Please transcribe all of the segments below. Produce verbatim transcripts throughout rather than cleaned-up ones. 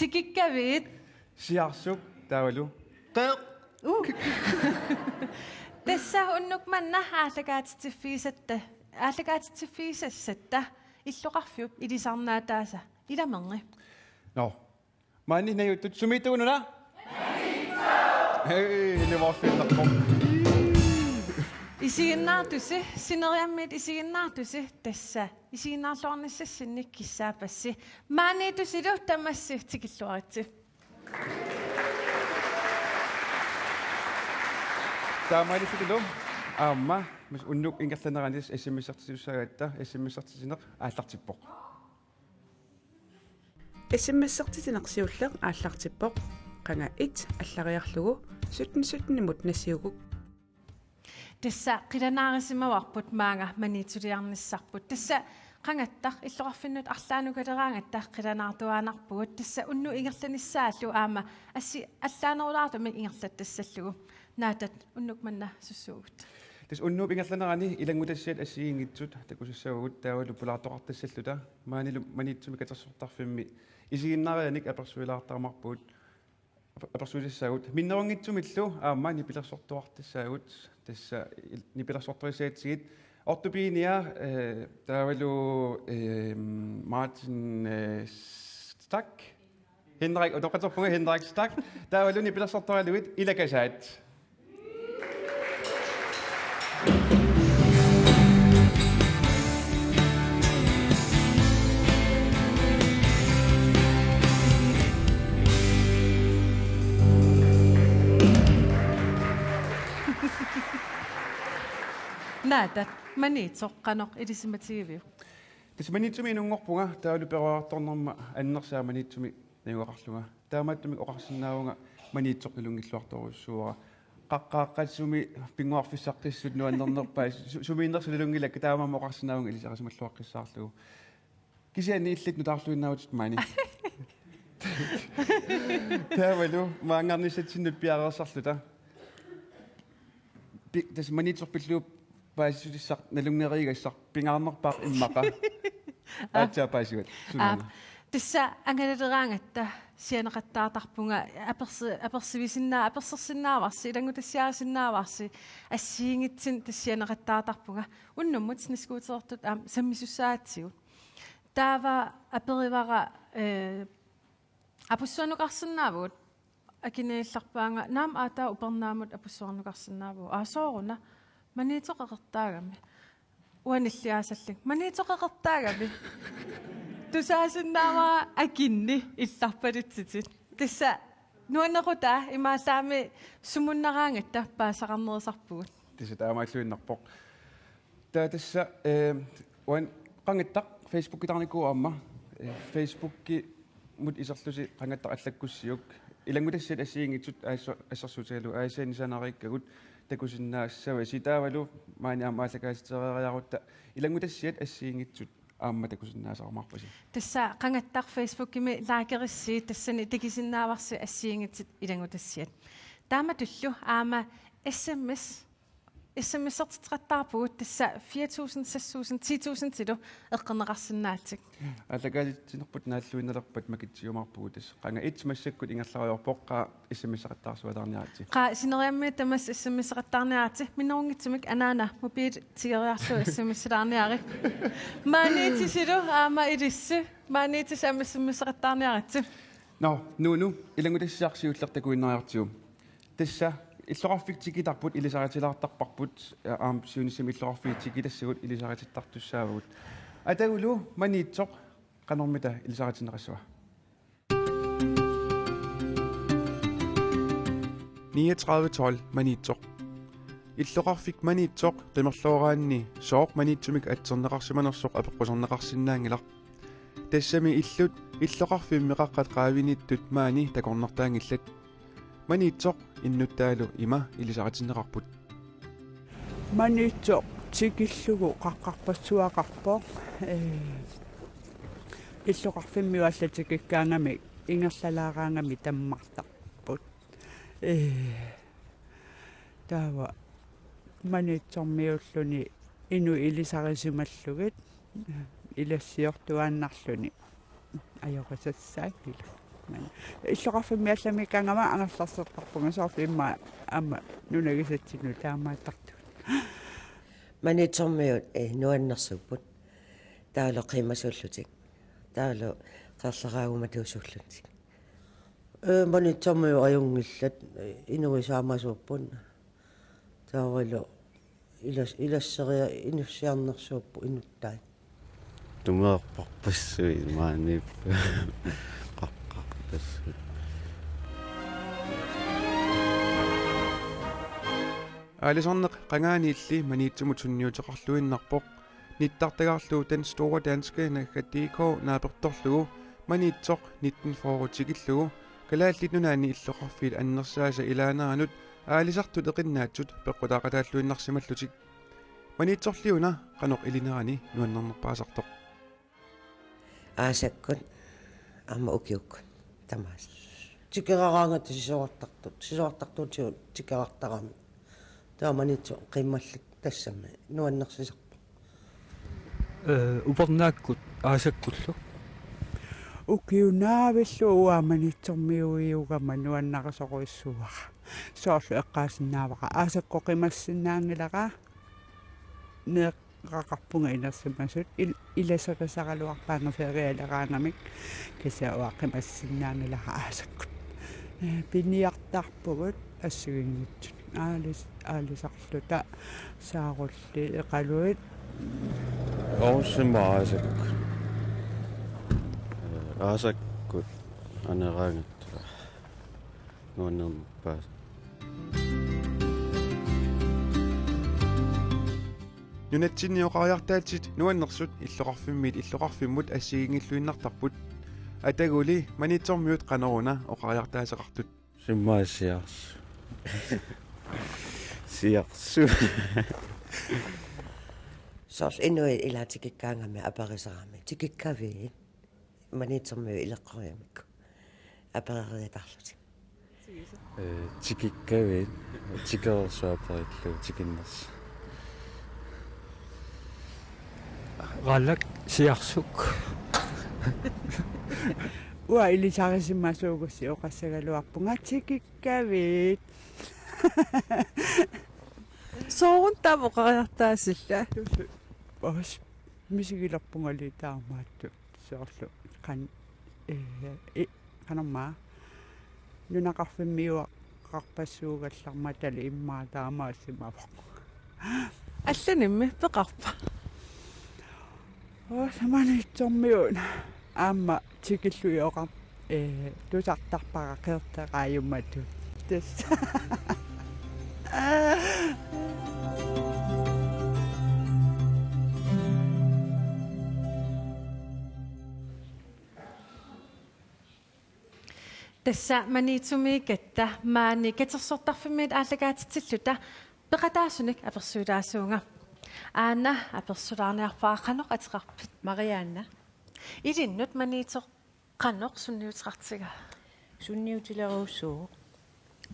Tikikkaviit. Siarsuk taavalu. Qeq. Uh. Tassa unnuk manna aallakaatitsiffigisatta, aallakaatitsiffigisassatta illoqarfiup ilisarnaataasa ilamerni. Nå. Maani najuuttut sumiittugununa? Hej, niuarfiinnarpoq. Isiginnaartusi, sineriammiit isiginnaartusi, tassa isiginnaarluarnissassinnik kissaappassi. Maaniittusilu tamassi tikilluaritsi. Taamaalillutilu aamma, mas unnuk ingerlanerani S M S-ertitsissagatta, S M S-ertitsineq aallartippoq. S M S-ertitsineq siulleq aallartippoq, qanga et allariarlugu sytten sytten-imut nassiuguk. Tassa qilanaarisimavarput maanga Maniitsuliarnissarput. Tassa qangattaq illoqarfinnut arlaanukaleraangatta qilanaartuaannarpugut. Tassa unnuk ingerlanissaallu aamma assi allaanerulaartumik ingerlattassallugu. Naataat, unnuk manna sussuugut? Tassa unnuup ingerlanerani ilanngutassiat assigiinngitsut takusassavagut taavalu pulaartoqartassalluta. Maanilu Maniitsumi katersortarfimmi isiginnaarianik apersuilaartarumaarpugut. Apersuisassaagut. Minnerunngitsumillu aamma nipilersortuartassaagut. Tassa il-, nipilersortuassaagatsigit Otto Piinia, eh, taavalu, eh, Martin, eh, Stack. Henrik, utoqqatserpunga Henrik Stack. Taavalu nipilersortuaraluit Ilakasaat. Naataat, Maniitsoq qanoq ilisimatigiviuk? Tassa Maniitsumi inunngorpunga, taavalu peroriartornerma annersaa Maniitsumi najugaqarlunga. Taamaattumik oqarsinnaavunga Maniitsoq nalunngilluartorujussuuara. Qaqqaaqqassumi pinnguarfissaqqissut nuannernerpaat, su-, sumiinnersoq nalunngilakka, taamaammat oqarsinnaavunga ilisarisimalluaqqissaarlugu. Kisianni illit nutaarluinnaavutit maani. Taavalu maanngarnissatsinnut piareersarluta. Pi-, tassa Maniitsoq pillugu paasissutissaq nalunngeriigassaq pingaarnerpaaq immaqa. Aa. Aatsaat paasivat. Sunaana? Aap. Tassa angalaleraangatta sianeqattaartarpunga apersi-, apersivisinna-, apersersinnaavarsi, ilanngutassiarisinnaavarsi, assigiinngitsunik tassa sianeqattaartarpunga. Unnummut snescooterertut aamma sammisussaagatsigu. Taava aperivara, eh, apussuarnukarsinnaavugut? Akiniillarpaanga, naamik, aataa upernaamut apussuarnukarsinnaavugut. Aa, sooruna? Maniitsoq qeqertaagami. Uanilliaasallik. Maniitsoq qeqertaagami. Tusaasinnaavara akinni illarpalitsitit. Tassa nuannequtaa, imaallaammi sumunnaraangatta paasisaqarnerusarpugut. Tassa taamaalluinnarpoq. Taava tassa, eh, uani qangattaq Facebookitaarnikuuvoq aamma. Eh, Facebookimut iserlusi qangattaq allakkussiuk. Ilanngutassiat assigiinngitsut aassa-, assersuutigalugu Aasianni sanariikkagut takusinnaassavasi, taavalu maani aamma aallakaatitereeriarutta ilanngutassiat assigiinngitsut aamma takusinnaasarumaarpasi. Tassa qangattaq Facebookimi likerissii, tassani takusinnaavarsi assigiinngitsut ilanngutassiat. Taamatullu aamma S M S, S M S-ertitseqattaarpugut, tassa fire tusind, seks tusind, ti tusindilu eqqorneqarsinnaallutik. Aallakaatitsinerput naalluinnalerpat makitsiumaarpugut, tassa qanga et massakkut ingerlariarpoq, qaa S M S-eqattaarsualaarniaritsi. Qaa sineriammiit tamassi S M S-eqattaarniaritsi, minnerunngitsumik anaana mobiili tigoriarlugu S M S-ilaarniarit. Maaniittusilu aamma ilissi, maaniittusi aamma S M S-eqattaarniaritsi. Nå, Nuunu, ilanngutassiaq siulleq takuinnariartigu. Tassa illoqarfik tikitarput ilisaritilaartarparput, eh, aamma siunissami illoqarfiit tikitassagut ilisaritissaartussaavagut. Atagulu Maniitsoq qanormita ilisaritinneqassava? Niogtredive tolv Maniitsoq. Illoqarfik Maniitsoq qimerlooraanni sooq Maniitsumik atserneqarsimanersoq apeqquserneqarsinnaanngilaq. Tassami illut illoqarfimmi qaqqat qaaviniittut maani takornartaanngillat. Maniitsoq innuttaalu ima ilisaritinneqarput. Maniitsoq tikillugu qaqqarpassuaqarpoq. Ee, illoqarfimmiut allat tikikkaangamik ingerlalaaraangamik tammartarput. Ee, taava Maniitsormiuulluni inuk ilisarisimallugit, ilassiortuaannarluni ajoqisassaanngilaq. Illoqarfimmi allamikkaangama angerlarsertarpunga soorlu immaqa aamma nunagisatsinnut taamaattartugut. Maniitsormiut, eh, nuannersuupput. Taavalu qimasuullutik. Taavalu qeerleraagumatuusuullutik. Eh, Maniitsormiut ajunngillat, eh, inuit saamasuupput. Taavalu ilas-, ilasseria-, inussiarnersuupput inuttai. Tumeerparpassuit maaniippoq qaqqarpassuit. Aalisarneq qangaaniilli Maniitsumut sunniuteqarluinnarpoq. Nittartagarlu Den Store Danske naggat D K naapertorlugu Maniitsoq nitten fyrre tikillugu Kalaallit Nunaanni illoqarfiit annersaasa ilaaneranut aalisartut eqinnaatsut peqqutaaqataalluinnarsimallutik. Maniitsorliuna qanoq ilinerani nuannernerpaasartoq. Aasakkut aamma ukiukkut tamaasa. Tikeraraangatta sisorartartut, sisorartartuutigut tikerartarami. Taava Maniitsoq qimmallugu tassami nuannersisarpoq. Eh, upernaakkut aasakkullu. Ukiut naavillu uanga Maniitsormiuiugama nuannarisorujussuuara. Soorlu eqqaasinnaavara. Aasakkut qimassinnaanngilara. Neeqqaqarpunga inersimasut. Il-, ilaserisaraluarpaanga ferialeraangamik. Kisianni uanga qimassinnaanngilara aasakkut. Eh, piniartarpugut assigiinngitsut. Aalis-, aalisarluta saarulli eqaluit. Orsima aasakkut. Eh, aasakkut aneraangatta. Nuannernerpaasartoq. Nunatsinni oqariartaatsit nuannersut illoqarfimmiit illoqarfimmut assigiinngilluinnartarput. Ataguli Maniitsormiut qanoruna oqariartaaseqartut. Simmaa siarsu. Siarsu. Soorlu inuit ilaa tikikkaangamik aperisarami. Tikikkavit? Maniitsormiut ileqqorigamikku apereriataarlutik. Eh, tikikkavit, tikereersuaq aperillugu tikinnersoq. Qaalak siarsuk. Uanga ilisarisimasuugussi oqassagaluarpunga tikikkavit. Soorunami taama oqariartaasilla. Os misigilerpungali taamaattut. Soorlu qan-, eh, i-, qanormaa. Nunaqarfimmiuaqarpassuugallarmatali immaqa taamaassimavoq. Allanimmi peqarpa? Oos, Maniitsormiut aamma tikillugit oqar-, eh, tusartarpara qeerteraajumatut. Tassa. Tassa Maniitsumiikkatta maani katersortarfimmiit aallakaatitsilluta peqataasunik apersuutaasuunga. Aana, apersulaarniarpara, qanoq ateqarpit? Marianna. Ilinnut Maniitsoq qanoq sunniuteqartigaa? Sunniutilerujussuuvoq.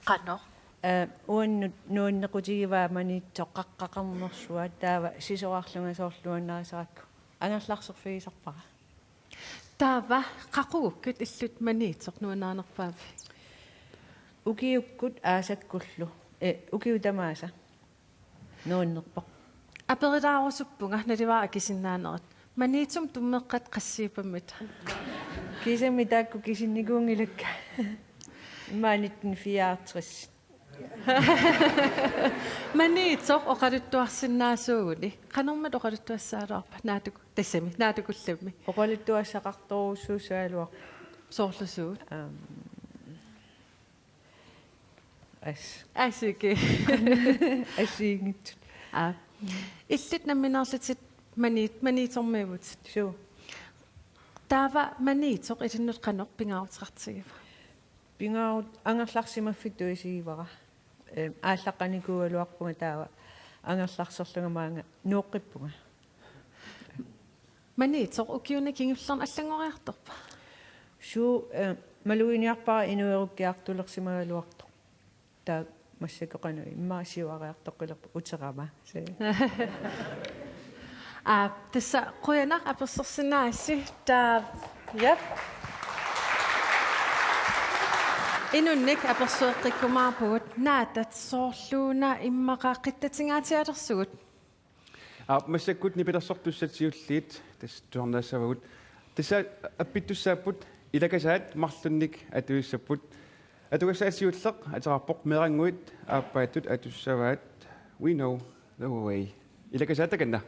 Qanoq? Eh, uannut nuannequtigivaa Maniitsoq qaqqaqarnersuaq, taava sisorarlunga soorlu nuannarisarakku angerlarserfigisarpara. Taava qaqugukkit illit Maniitsoq nuannarinerpaavi? Ukiukkut aasakkullu. Eh, ukiut tamaasa. Nuannerpoq. Aperilaarusuppunga naluara akisinnaanerit. Maniitsumut tummeqqat qassiippammita? Kiisami taakku kisinnikuunngilakka. Immaqa nitten fireogtres. Maniitsoq oqaluttuarsinnaasuuguni. Qanormita oqaluttuassagaluarpa? Naatuku-, tassami, naatukullammi. Oqaluttuassaqartorujussuussagaluarpoq. Soorlu suut? Aam. As. Asiki. Assigiinngitsut. Aa. Illit nammineerlutit Mani-, Maniitsormiuvutit. Suu. Taava Maniitsoq ilinnut qanoq pingaaruteqartigiva? Pingaarut angerlarsimaffittut isigivara. Ehm, aallaqqanikuugaluarpunga taava angerlarserlunga maanga nooqqippunga. Maniitsoq ukiuni kingullerni allanngoriartorpa? Suu, eh, maluginiarpara inuerukkiartulersimagaluartoq. Taava massakkut qanoq immaqa siuariartoqqilerpoq uterama. Se. Aa, tassa qujanaq apersorsinnaassi, taava. Jep. Inunnik apersueqqikkumaarpugut, Naatat, soorluuna immaqa qittatingaatialersugut? Aap, massakkut nipilersortussat siulliit tassa tusarnaassavagut. Tassa appittussaapput, ilakasaat marlunnik atuissapput. Atugassaat siulleq ateqarpoq Meerannguit Aappaattut atussavaat We Know the Way. Ilakasaat, takanna.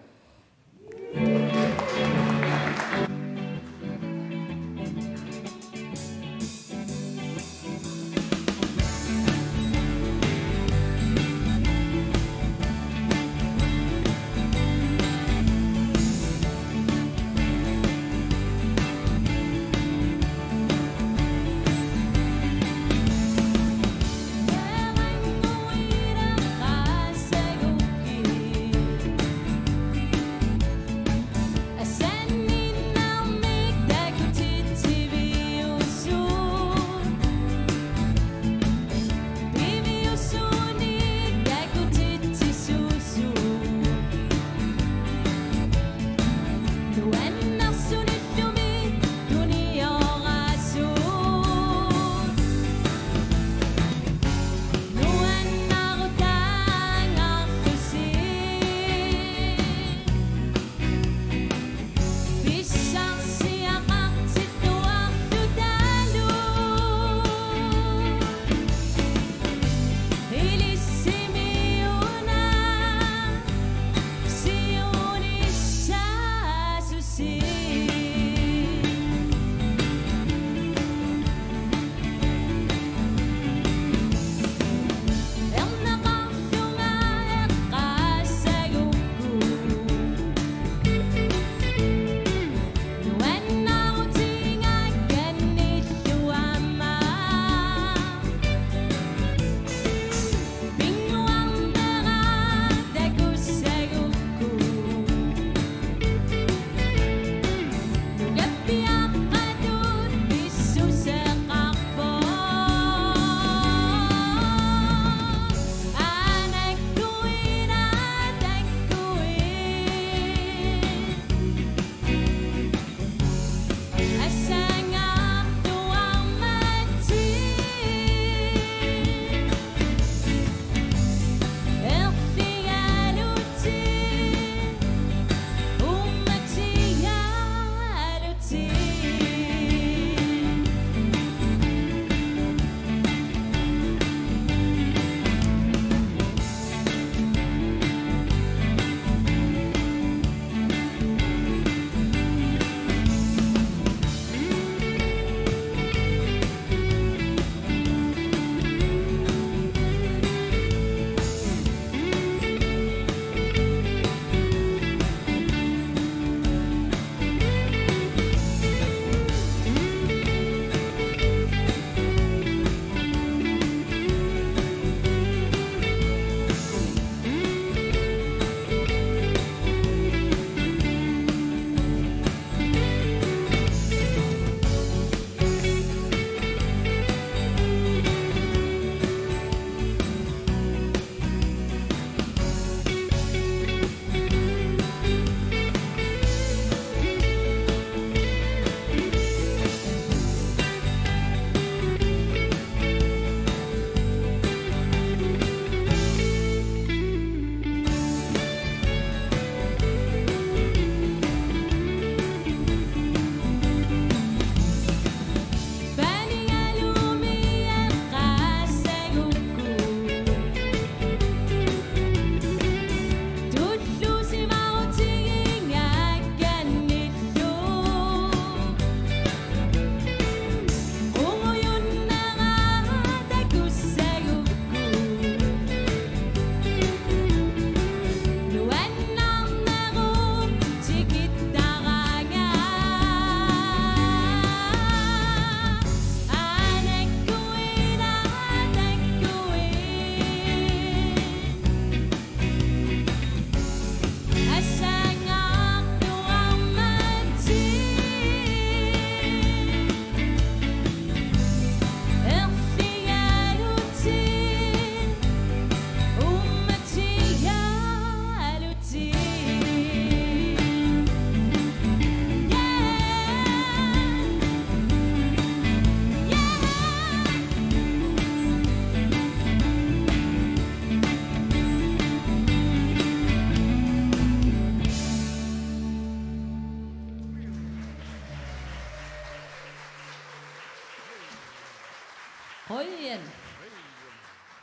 Højen.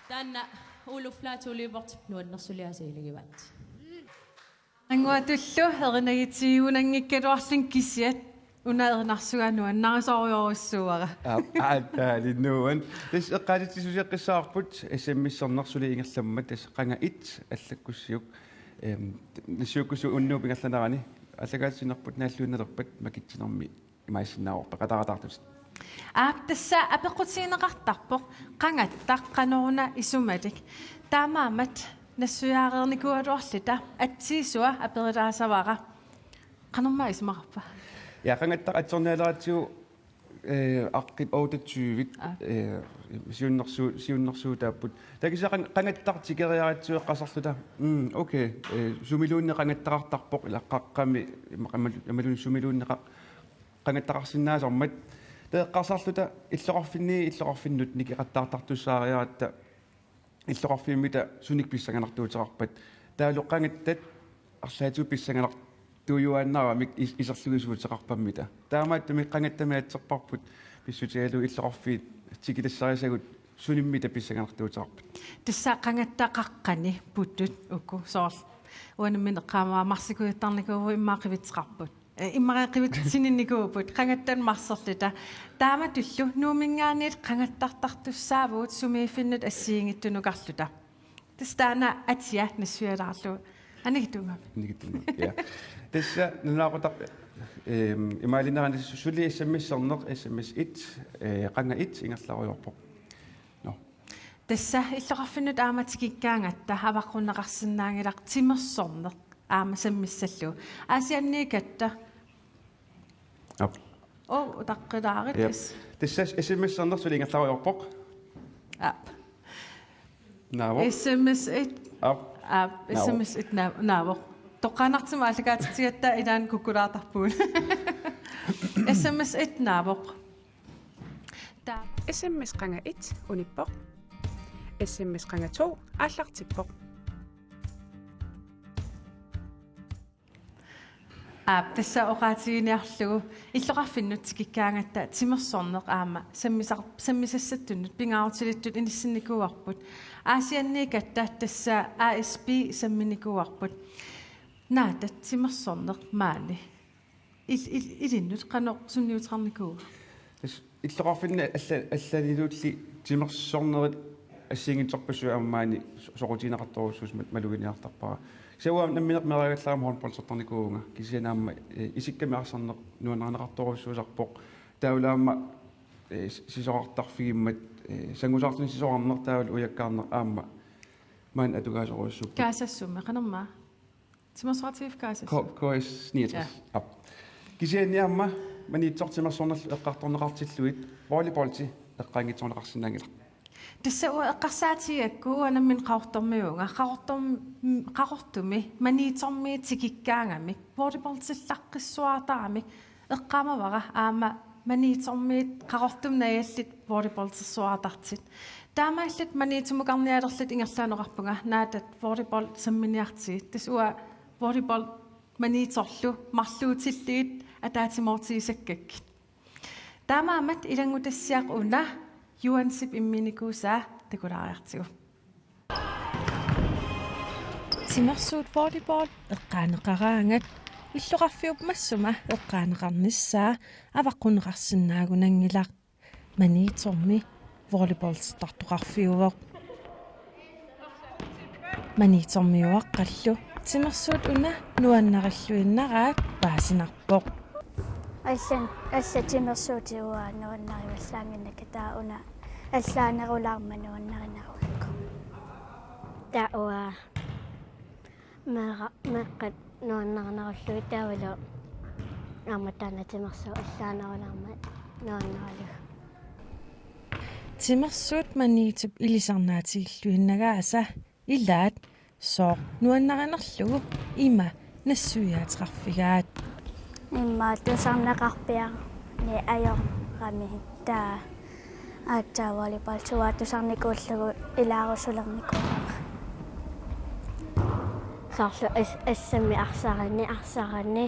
Taanna Oluf Laatuliivortip nuannersuliaasa ilagivaat. Anguatullu erinagitiigunanngikkaluarlunga kisiat una erinarsugaa nuannarisorujorujussuuara. Aap, aatsaali nuan. Tassa eqqaalitsisuseqqissaarput S M S-erneq suli ingerlammat, tassa qanga et allakkussiuk. Ehm, nassiukkussiuk unnuup ingerlanerani aallakaatitsinerput naalluinnalerpat makitsinermi imaassinnaavorput peqataaqataartutit. Aap, tassa apeqqutigineqartarpoq qangattaq qanoruna isumalik. Taamaammat nassuiaareernikuugaluarluta atsiisua aperilaassavara. Qanormaa isumaqarpa? Ja, qangattaq atsernialeratsigu, eh, aqqut otteogtyve, Aap. eh, siunnersu-, siunnersuutaapput. Taava kisianni qang-, qangattaq tikeriaratsigu eqqarsarluta. Mm, okay. Eh, sumiluunniit qangattaqartarpoq, ila qaqqami, ima-, imaluunniit sumiluunniit qa-, qangattaqarsinnaasarmat. Taava eqqarsarluta illoqarfinni, illoqarfinnut nikeqattaartartussaariaratta illoqarfimmita sunik pissanganartuuteqarpat. Taavalu qangattat arlaatigut pissanganartuujuaannaramik is-, iserlugisuuteqarpammita. Taamaattumik qangattamik atserparput pissutigalugu illoqarfiit tikitassarisagut sunimmita pissanganartuuteqarpat. Tassa qangattaqaqqani putut uku soorlu. Uanga nammineq eqqaamavara marsikujuttarnikuuvugut immaqa qivitseqarput. Eh, immaqa qivitsininnikuuvugut, qangattanut marserluta. Taamatullu Nuumminngaanniit qangattartartussaavugut sumiiffinnut assigiinngitsunukarluta. Tassa taanna atia nassuialaarlugu. Annikitsunnguamik. Annikitsunnguamik, ja. Tassa nunaqutaq, ehm, imaalinerani suli S M S-erneq, S M S et, eh, qanga et ingerlarujoorpoq. Nå. Tassa illoqarfinnut aamma tikikkaangatta avaqqunneqarsinnaanngilaq timersorneq aamma sammissallugu. Aasianniikkatta. Aap. Oo, utaqqilaarit. Jep. Tassa S M S-erneq suli ingerlarujoorpoq. Aap. Naavoq. S M S et. Aap. Aap, Naavoq. S M S et naa-, naavoq. Toqqaannartumik aallakaatitsigatta ilaanni kukkulaartarpugut. S M S et naavoq. Ta- S M S qanga et unippoq. S M S qanga to aallartippoq. Aap, tassa oqaatiginiarlugu illoqarfinnut tikikkaangatta timersorneq aamma sammisar-, sammisassattunnut pingaarutilittut inissinnikuuarput. Aasianniikkatta tassa A S P samminikuuarput. Naattat, timersorneq maani il-, il-, ilinnut qanoq sunniuteqarnikuua? Tassa illoqarfinni alla-, allaniluunniit timersornerit assigiinngitsorpassuit aamma maani so-, soqutigineqartorujussuusut ma-, maluginiartarpara. Kisianni uanga nammineq meeraagallarama håndboldertarnikuuvunga. Kisianni aamma, eh, isikkamik arsarneq nuannarineqartorujussuusarpoq. Taavalu aamma, eh, s-, sisorartarfigimmat, eh, sangusaarluni sisorarneq taavalu ujakkaarneq aamma maani atugaasorujussuupput. Kaasassummi, qanormaa? Timersoqatigiiffiit Kaasas. K-, K S niogtres. Ja. Aap. Kisianni aamma Maniitsoq timersornerlu eqqartorneqartillugit volleyballi eqqaanngitsoorneqarsinnaanngilaq. Tassa uanga eqqarsaatigigakku uanga nammineq Qaqortormiuuvunga. Qaqortorm-, Qaqortumi Maniitsormiit tikikkaangamik volleyballillaqqissuartaramik eqqaamavara aamma Maniitsormiit Qaqortumi najallit volleyballersuartartut. Taamaalillutit Maniitsumukarnialerlutit ingerlaanneqarpunga, Naattat volleyball samminiartigit. Tassa uanga volleyball Maniitsorlu marluutillugit ataatsimoortigisakkakkit. Taamaammat ilanngutassiaq una Juansip imminikuusaa takulaariartigu. Timersuut volleyball eqqaaneqaraangat illoqarfiup massuma eqqaaneqarnissaa avaqqunneqarsinnaagunanngilaq. Maniitsormi volleyballittartoqarfiuvoq. Maniitsormiuaqqallu timersuut una nuannarilluinnaraat paasinarpoq. Allan, allat timersuutit uanga nuannarivallaannginnakka, taava una allaanerulaarmat nuannarinerugakku. Taava uanga meera-, meeqqat nuannarinerullugit taavalu aamma taanna timersuut allaanerulaarmat nuannaralugu. Timersuut Maniitsup ilisarnaatigilluinnagaasa ilaat sooq nuannarinerlugu ima nassuiaateqarfigaat. Immaqa tusarneqarpiarni ajorami, taava aatsaat volleyball suaartusarnikuullugu ilaarusulernikuuara. Soorlu as-, assammi arsarani, arsarani,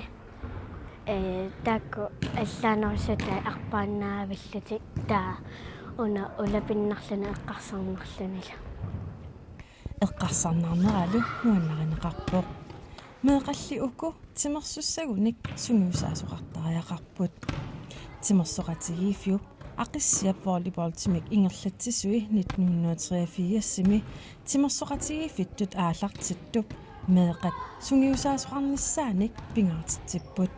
ee, taakku allaanerussutai arpaannaavillutik, taava Una ulapinnarluni eqqarsarnarlunilu. Eqqarsarnarneralu nuannarineqarpoq. Meeqqalli uku timersussagunik sungiusaasoqartariaqarput. Timersoqatigiiffiup Aqissiap volleyballtimik ingerlatsisui nitten hundrede og treogfirsimi timersoqatigiiffittut aallartittup meeqqat sungiusaasoqarnissaanik pingaartitsipput.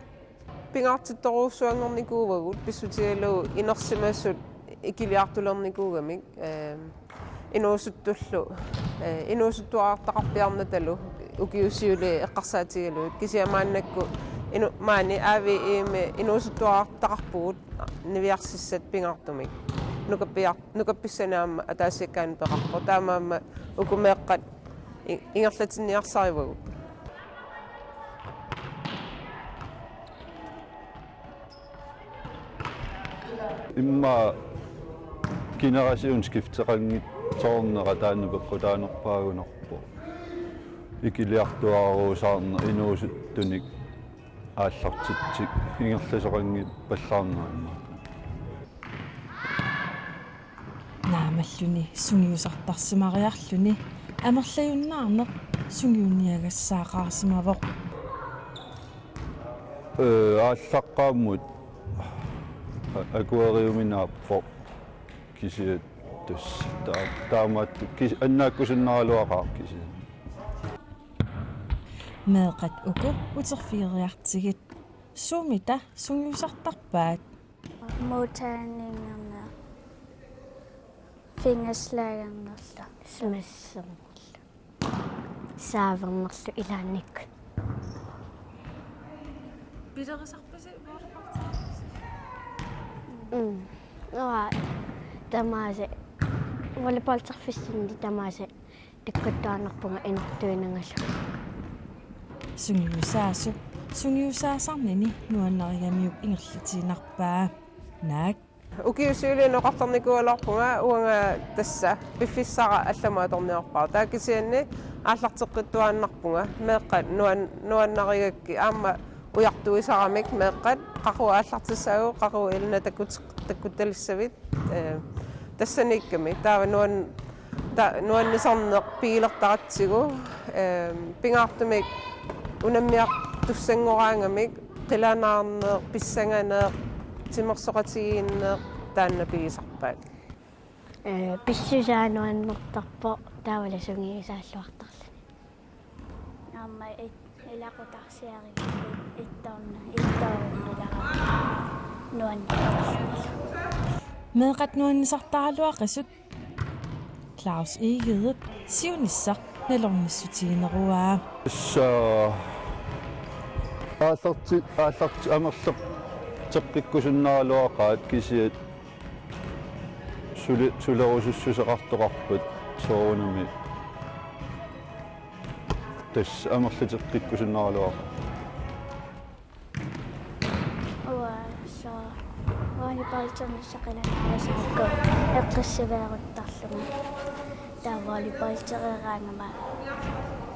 Pingaartittorujussuanngornikuuagut pissutigalugu inersimasut ikiliartulernikuugamik, ehm, inuusuttullu, eh, inuusuttuarartaqarpiarnatalu ukiut siuliini eqqarsaatigalugit, kisianni maannakkut inu-, maani A V I-mi inuusuttuarartaqarpugut niviarsissat pingaartumik. Nukappiar-, nukappissani aamma ataasiakkaanut peqarpoq. Taamaammat uku meeqqat i-, ingerlatinniarsarivagut. Immaqa generationsskifteqanngitsoornera taanna peqqutaanerpaagunarpoq. Ikiliartuaaruusaarneq inuusuttunik aallartitsik ingerlasoqanngippallaarneq immaqa. Naamalluni sungiusartarsimariarluni amerlajunnaarneq sungiunniagassaaqaarsimavoq. Ee, aallaqqaammut a-, akueriuminaappoq kisianni tassa taa-, taamaattut kis-, annaakkusunnaraluaqaaq kisianni. Meeqqat uku uterfigeriartigit suumita sungiusartarpaat? Modtageningerne. Fingerslagernillu. Smassernerlu. Saavernerlu ilaannikkut. Pilerisarpisi volleyball? Mm. Uanga tamaasa volleyballterfissinni tamaasa takkuttuarnarpunga inortuinangalu. Sungiusaasup sungiusaasarnini nuannarigamiuk ingerlatiinnarpaa. Naak. Ukiut siuliini oqartarnikuugaluarpunga uanga tassa piffissara allamut atorniarpara. Taava kisianni aallarteqqittuaannarpunga meeqqat nuan-, nuannarigakkit aamma ujartuisaramik meeqqat qaqugu aallartissaagut, qaqugu ilinna takkut-, takkuttalissavat. Ee, tassaniikkami. Taava nuan-, ta-, nuannisarneq pigilertaratsigu, ee, pingaartumik unammiartussanngoraangamik, qilanaarneq, pissanganeq, timersoqatigiinneq, taanna pigisarpaat. Ee, pissusaa nuannertarpoq, taavalu sungiusaalluartarluni. Aamma it-, ilaqutarsiarivit ittorna, ittoorunnilara nuannertarlunilu. Meeqqat nuannisartaraluaqisut Claus Egedep siunissaq nalornissutigineruaa. Tassa aallarti-, aallarti-, amerlateqqikkusunnaraluaqaat kisianni suli-, sulerusussuseqartoqarpat soorunami. Tassa amerlateqqikkusunnaraluaqaat. Uanga soorlu volleyballternissaqilassaarakku eqqissiveeruttarlunga. Taava volleyballtereeraangama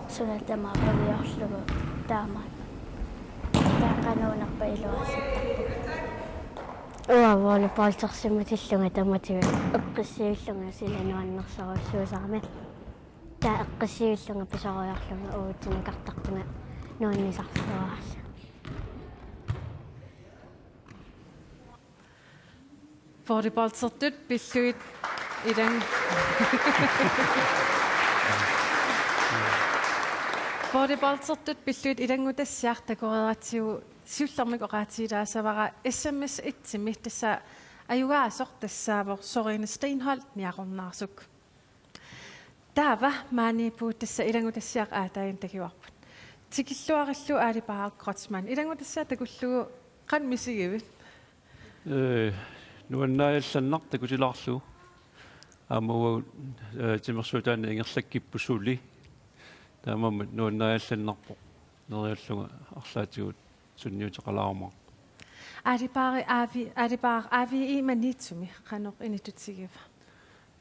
suna tamaat puiorlugu taama. Taava qanoruna iluarsittarpunga. Uanga volleyballtersimatillunga tamatigut eqqissivillunga sila nuannersorujussuusarami. Taava eqqissivillunga pisoriarlunga uagutsinnut nukartarpunga nuannisarsuararlunga. Volleyballtertut pillugit ilang-, volleyballtertut pillugit ilanngutassiaq takoreeratsigu siullermik oqaatigilaassavara S M S et-imi, tassa ajugaasoq tassaavoq Sørine Steenholdt Niaqornaarsuk. Taava maaniippugut tassa ilanngutassiaq aataaginnaq takuarput. Tikilluarillu Aali Baara Kreutzmann, ilanngutassiaq takullugu qanoq misigivit? Ee, nuannaajallannaq takutilaarlugu. Aamma uagut, ee, timersuutaanni ingerlakkipput suli. Taamaammat nuannaajallannarpoq. Neriullunga arlaatigut sunniuteqalaarumaarpoq. Aali Baara A V, Aali Baara A V I Maniitsumi qanoq inittutigiva?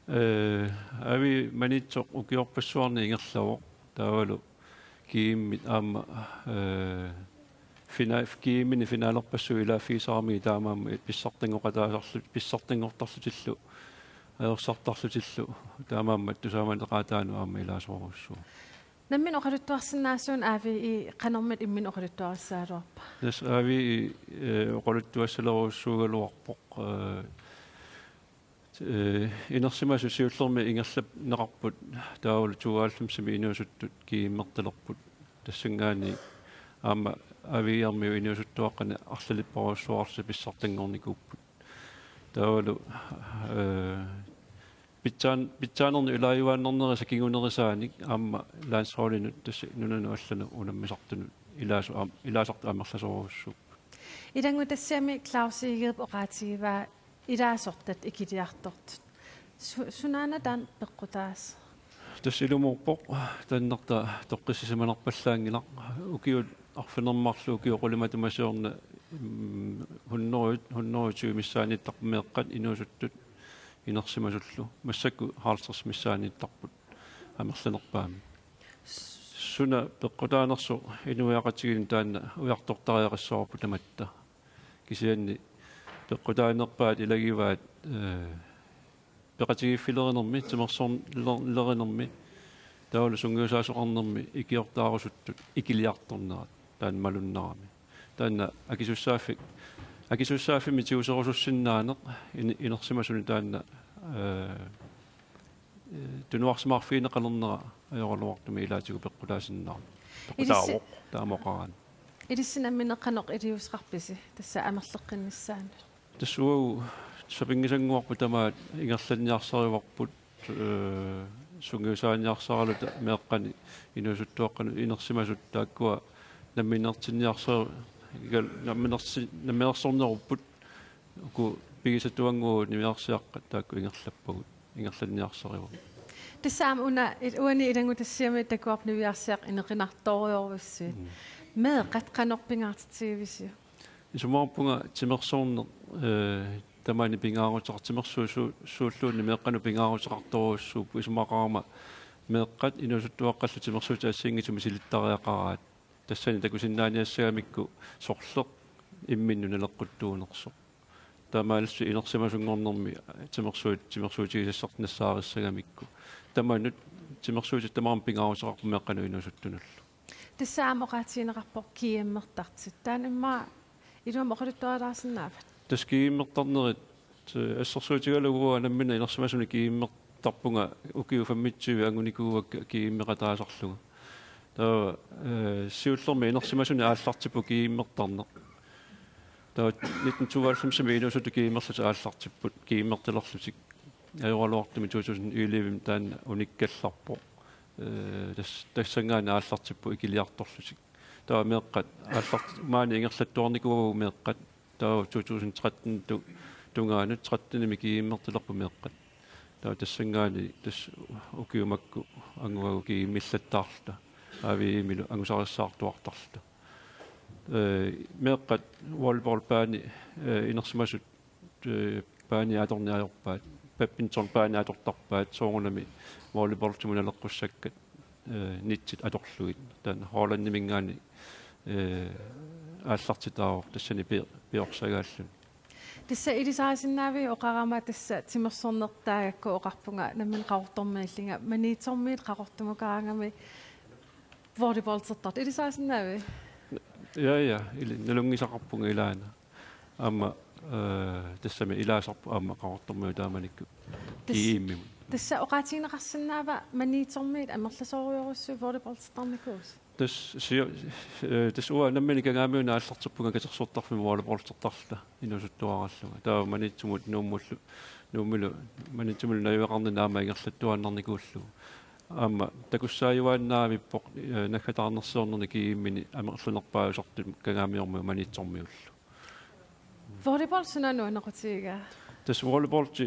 Ee, A V I Maniitsoq ukiorpassuarni ingerlavoq. Taavalu G M-it aamma, ee, fina-, G M-ini finalerpassuit ilaaffigisaramigit taamaammat pissartanngoqataasarlu-, pissartanngortarlutillu ajorsartarlutillu taamaammat tusaamaneqaataanut aamma ilaasorujussuuvoq. Nammineq oqaluttuarsinnaasuuneq A V I qanormita imminut oqaluttuarissagaluarpa? Tassa A V I, eh, oqaluttuassalerujussuugaluarpoq, eh, eh, inersimasut siullermik ingerlanneqarput taavalu tooghalvfemsimi inuusuttut GM-ertalerput. Tassanngaanniit aamma A V I-rmiut inuusuttuaqqanik arlalipparujussuarlutik pissartanngornikuupput. Taavalu, eh, pitsaan-, pitsaanermut ilaajuaannarnerisa kingunerisaanik aamma landsholdinut tassa nunanut allanut unammisartunut ilaasu-, aam-, ilaasartut amerlasoorujussuupput. Ilanngutassiami Claus Egedep oqaatigivaa ilaasortat ikiliartortut. Su-, sunaana taanna peqqutaassaaq? Tassa ilumoorpoq taannartaa toqqissisimanarpallaanngilaq. Ukiut arfineq-marluk ukiut qulit matuma siorna, mm, hundrede, hundrede tyve missaanniittarput meeqqat inuusuttut inersimasullu. Massakkut halvtreds missaanniittarput amerlanerpaamik. Suna peqqutaanersoq inuiaqatigiinni taanna ujartortariaqassavarput tamatta. Kisianni peqqutaanerpaat ilagivaat, eh, peqatigiiffilerinermi, timersorn-, ler-, lerinermi, taavalu sungiusaasoqarnermi ikiortaarusuttut ikiliartornerat taanna malunnarami. Taanna akisussaaffik-, akisussaaffimmik tiguserusussinnaaneq in-, inersimasuni taanna, eh, eh, tunuarsimaarfigineqalernera ajoraluartumik ilaatigut peqqutaasinnaavoq. Ilissi- Peqqutaavoq taama oqaraanni. Ilissi nammineq qanoq iliuuseqarpisi tassa amerleqqinnissaanut? Tassa uagut sapinngisannguarput tamaat ingerlanniarsarivarput, eh, sungiusaaniarsaraluta meeqqanik inuusuttuaqqanut inersimasut taakkua namminertinniarsari-, ikal-, namminersi-, namminersornerupput uku pigisatuannguagut niviarsiaqqat taakku ingerlappagut, ingerlanniarsarivagut. Tassa aamma una il-, uani ilanngutassiami takuarput niviarsiaqqat inequnartorujorujussuit. Mm. Meeqqat qanoq pingaartitsigivisiuk? Isumaqarpunga timersorneq, eh, tamaani pingaaruteqar-, timersuut su-, suulluunniit meeqqanut pingaaruteqartorujussuupput, isumaqarama meeqqat inuusuttuaqqallu timersuutit assigiinngitsut misilittariaqaraat. Tassani takusinnaaniassagamikku sorleq imminnut naleqquttuunersoq. Taamaalillutik inersimasunngornermi timersuut-, timersuutigisassartik nassaarissagakkit. Tamanut timersuutit tamarmik pingaaruteqarput meeqqanut inuusuttunullu. Tassa aamma oqaatigineqarpoq GM-ertartut. Taanna immaqa iluamik oqaluttuarilaarsinnaavat? Tassa GM-ertarnerit, eh, assersuutigalugu uanga nammineq inersimasuni GM-ertarpunga ukiut femogtyve angunikuuakka GM-eqataasarlunga. Taava, eh, siullermik inersimasuni aallartipput GM-ertarneq. Taava nitten tooghalvfemsimi inuusuttut GM-erlutik aallartipput, GM-ertalerlutik. Ajoraluartumik to tusind elleve taanna unikkallarpoq. Eh, tas-, tassanngaanniit aallartipput ikiliartorlutik. Taava meeqqat aallart-, maani ingerlattuarnikuuagut meeqqat. Taava to tusind tretten tu-, tungaanut trettenimi GM-ertalerput meeqqat. Taava tassanngaanniit tassa ukiut makku anguagut GM-illattaarluta. A V M-ilu angusarissaartuartarluta. Eh, meeqqat volleyballbaani, eh, inersimasut, eh, baani atorneq ajorpaat. Badmintonbaani atortarpaat, soorunami volleyballtimut naleqqussakkat, eh, nettit atorlugit. Taanna Hollandiminngaanniit, eh, aallartitaavoq tassani pi-, piorsagaalluni. Tassa ilisarisinnaaviuk oqarama tassa timersorneq taagakku oqarpunga nammineq Qaqortormiillunga Maniitsormiit Qaqortumukaraangami volleyballtertartut ilisarisinnaaviuk? Ja, ja, ili-, nalunngisaqarpunga ilaana. Aamma, eh, tassami ilaasarput aamma Qaqortormiut taamanikkut Tassa, GM-imut. Tassa oqaatigineqarsinnaava Maniitsormiit amerlasoorujorujussuit volleyballtertarnikuusut? Tassa sio-, eh, tassa uanga nammineq Kangaamiunut aallartippunga katersortarfimmi volleyballtertarluta inuusuttuarallunga. Taava Maniitsumut Nuummullu, Nuummilu Maniitsumillu najugaqarnini aamma ingerlattuaannarnikuullugu. Aamma takussaajuaannavippoq, eh, naggataarnersiornerni GM-ini amerlanerpaajusartut Kangaamiormiut Maniitsormiullu. Volleyball suna nuannequtigigaa? Tassa volleyballi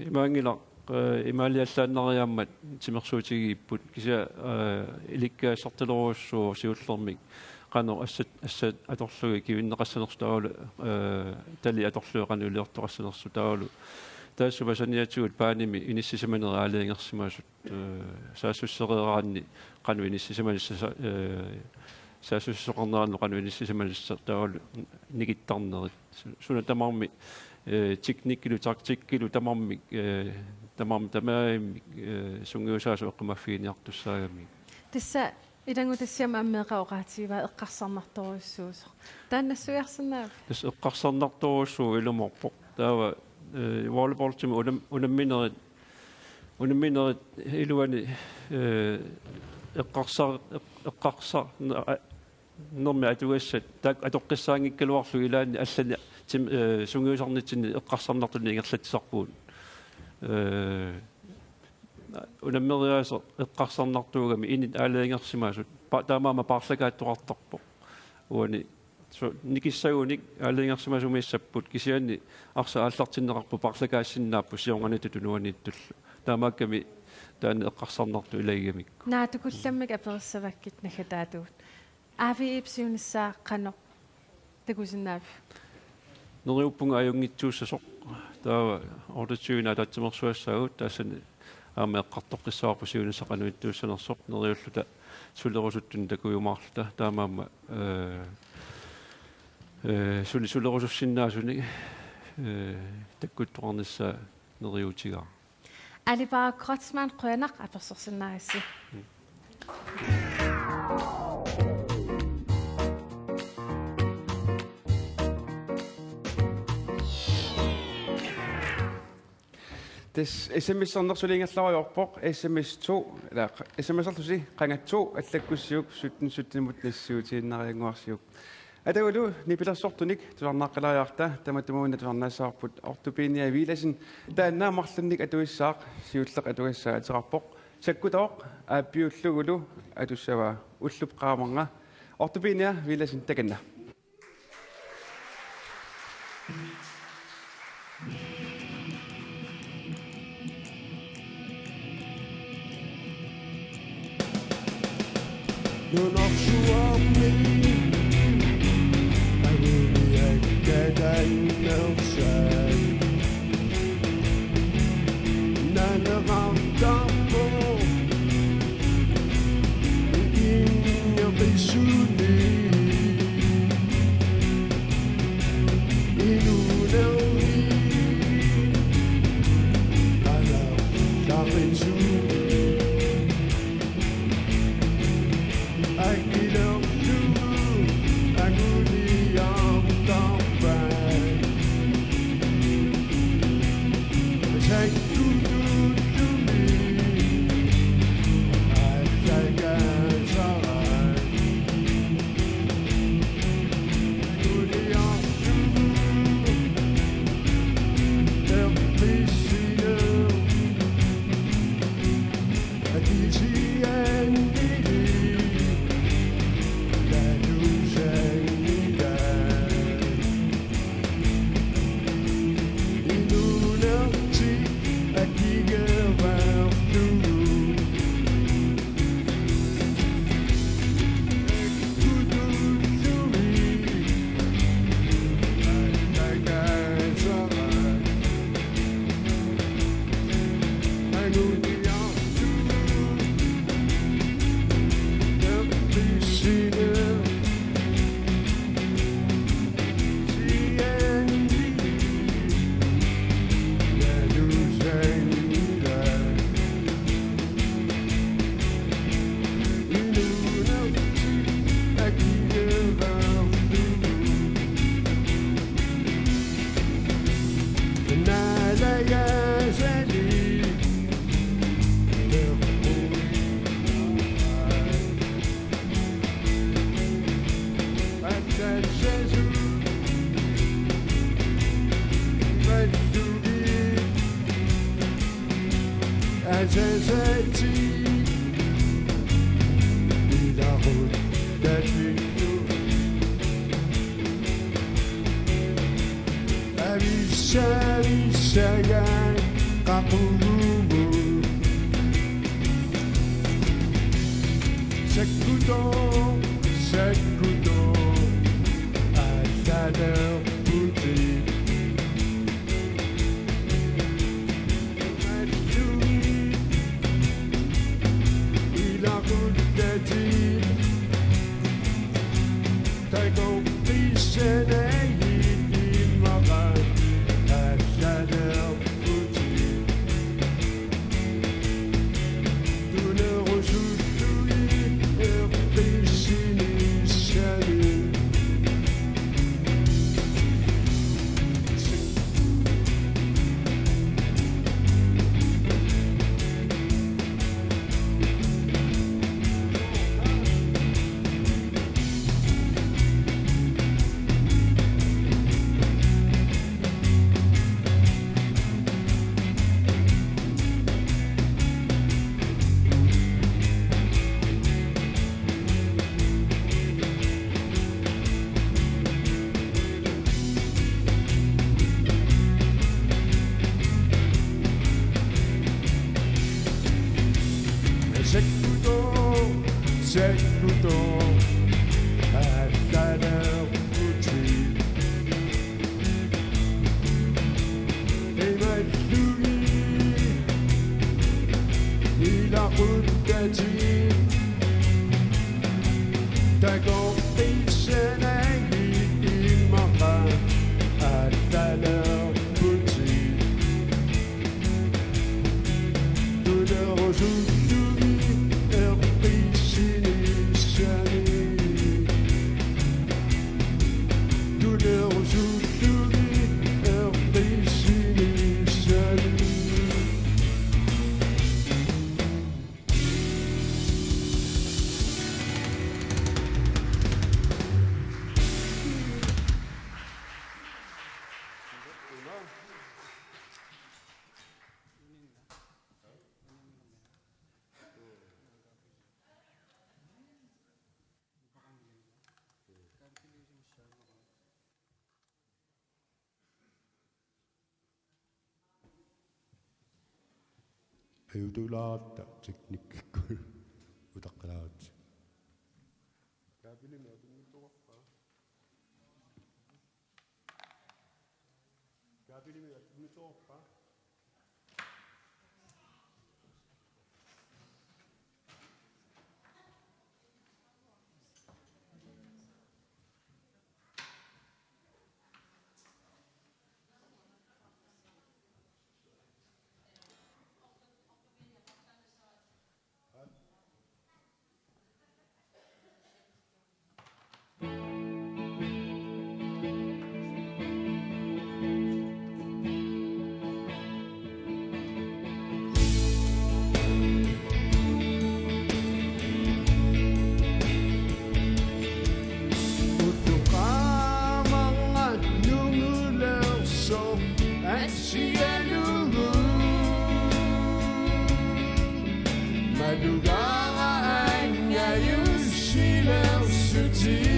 imaanngilaq, eh, imaaliallaannariaammat timersuutigigipput kisianni, eh, ilikkagassartalerujussuuvoq siullermik qanoq assat, assat atorlugit kivinneqassanersut taavalu, eh, tali atorlugit qanoq iliortoqassanersut taavalu. Taassuma saniatigut baanimi inissisimanerit aalajangersimasut, eh, saassussereeraanni qanoq inissisimanissaq sa-, eh, saassussisoqarneranut qanoq inissisimanissaq taavalu nikittarnerit. Su-, suna tamarmi, eh, teknikkilu, taktikkilu tamarmik, eh, tamarmik tamarmik, eh, sungiusaasoq eqqumaffiginiartussaagamik. Tassa ilanngutassiami aamma meeqqat oqaatigivaa eqqarsarnartorujussuusoq. Taanna nassuiarsinnaaviuk? Tassa eqqarsarnartorujussuuvoq ilumoorpoq. Taava, eh, volleyballimi unam-, unamminerit, unamminerit iluani, eh, eqqarsa-, eq-, eqqarsa-, nermi atugassat, taakku atoqqissaanngikkaluarlugit ilaanni allanik tim-, eh, sungiusarnitsinni eqqarsarnartunik ingerlatsisarpugut. Eh, unammeriaaseq eqqarsarnartuugami init aalajangersimasut, pa-, taamaammat paarlakaattoqartarpoq. Uani su-, nikissagunik aalajangersimasumiissapput, kisianni arsaq aallartinneqarpoq paarlakaassinnaapput siornaniittut tunuaniittullu. Taamaakkami taanna eqqarsarnartoq ilagigamikku. Naatukullammik aperissavakkit naggataatigut. A V E-p siunissaa qanoq takusinnaaviuk? Neriuppunga ajunngitsuussasoq. Taava otteogtyve ataatsimeersugassaagut, tassani aamma eqqartoqqissavarput siunissaq qanoq ittuussanersoq, neriulluta sulerusuttunik takujumaarluta. Taamaammat, eh, eh, suli sulerusussinnaasunik, eh, takkuttoqarnissaa neriuutigaara. Alipaa Kreutzmann, qujanaq apersorsinnaagassi. Tassa S M S-erneq suli ingerlarujoorpoq, S M S to, ila, S M S-erlusi qanga to allakkussiuk sytten sytten-imut nassiutiinnariannguarsiuk. Atagu nipilersortunik tusarnaaqqilaajarta, tamatumuuna tusarnaassavarput Ortupiinia Villadsen, taanna marlunnik atuissaaq, siulleq atugassaa ateqarpoq. Sakkutooq aappiullugulu atussavaa, ullup qaamernga. Ortupiinia Villadsen, takanna. Nunarsuarmi aguliakkatannersaat naneqartarpoq inneqisuni. Inuunermi qalertaqisut akilerlugu anguliartarpai. Sakkutuullumi allagaasaraat. Sakkutooq, sakkutooq, aallalerputit. Mallugit ilaquttatit takoqqissanagit immaqa aallalerputit. Sakkutoq, sakkutoq, allalerputit. Imallugit ilaquttatit. Takoqqissanagit immaqa allalerputit. Tunerusuttumi eqqissinissamik. Tunerusuttumi eqqissinissamik. Ajutulaaratta teknikkikkut utaqqilaaritsi. Kaabilimik atunngitsoorpa? Kaabilimik atunngitsoorpa? Utoqqaamaanga nungulersoq assigalugu. Malugaara angajussilersutit.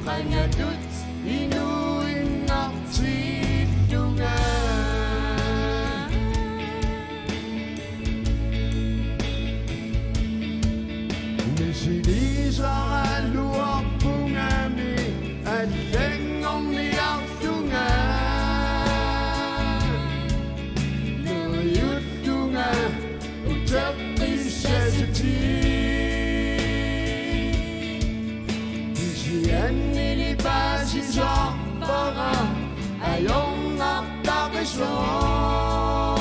Qangatut inuinnartillunga. Misiliisaraluarpungami allanngorniartunga. Neriuttunga uteqqissasutit. Kisiannili paasisoorpara ajornartarisoq.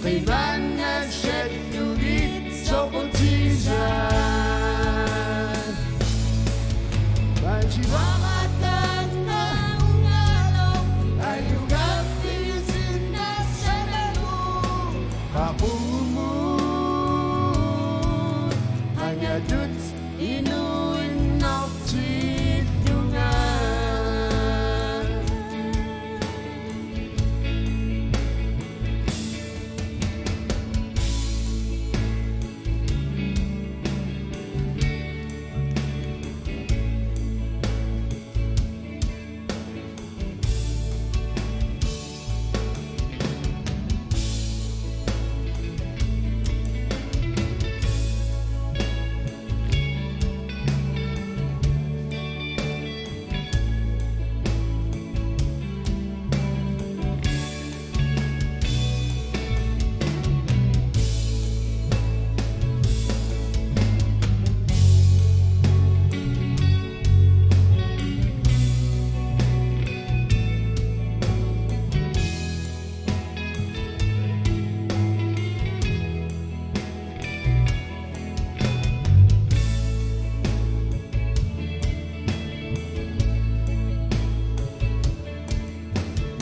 Qimannassallugit soqutigisat. Paasivarataanna ungalo ajugaaffigisinnassagalu. Qaqugumut qangatut inuinnartillunga.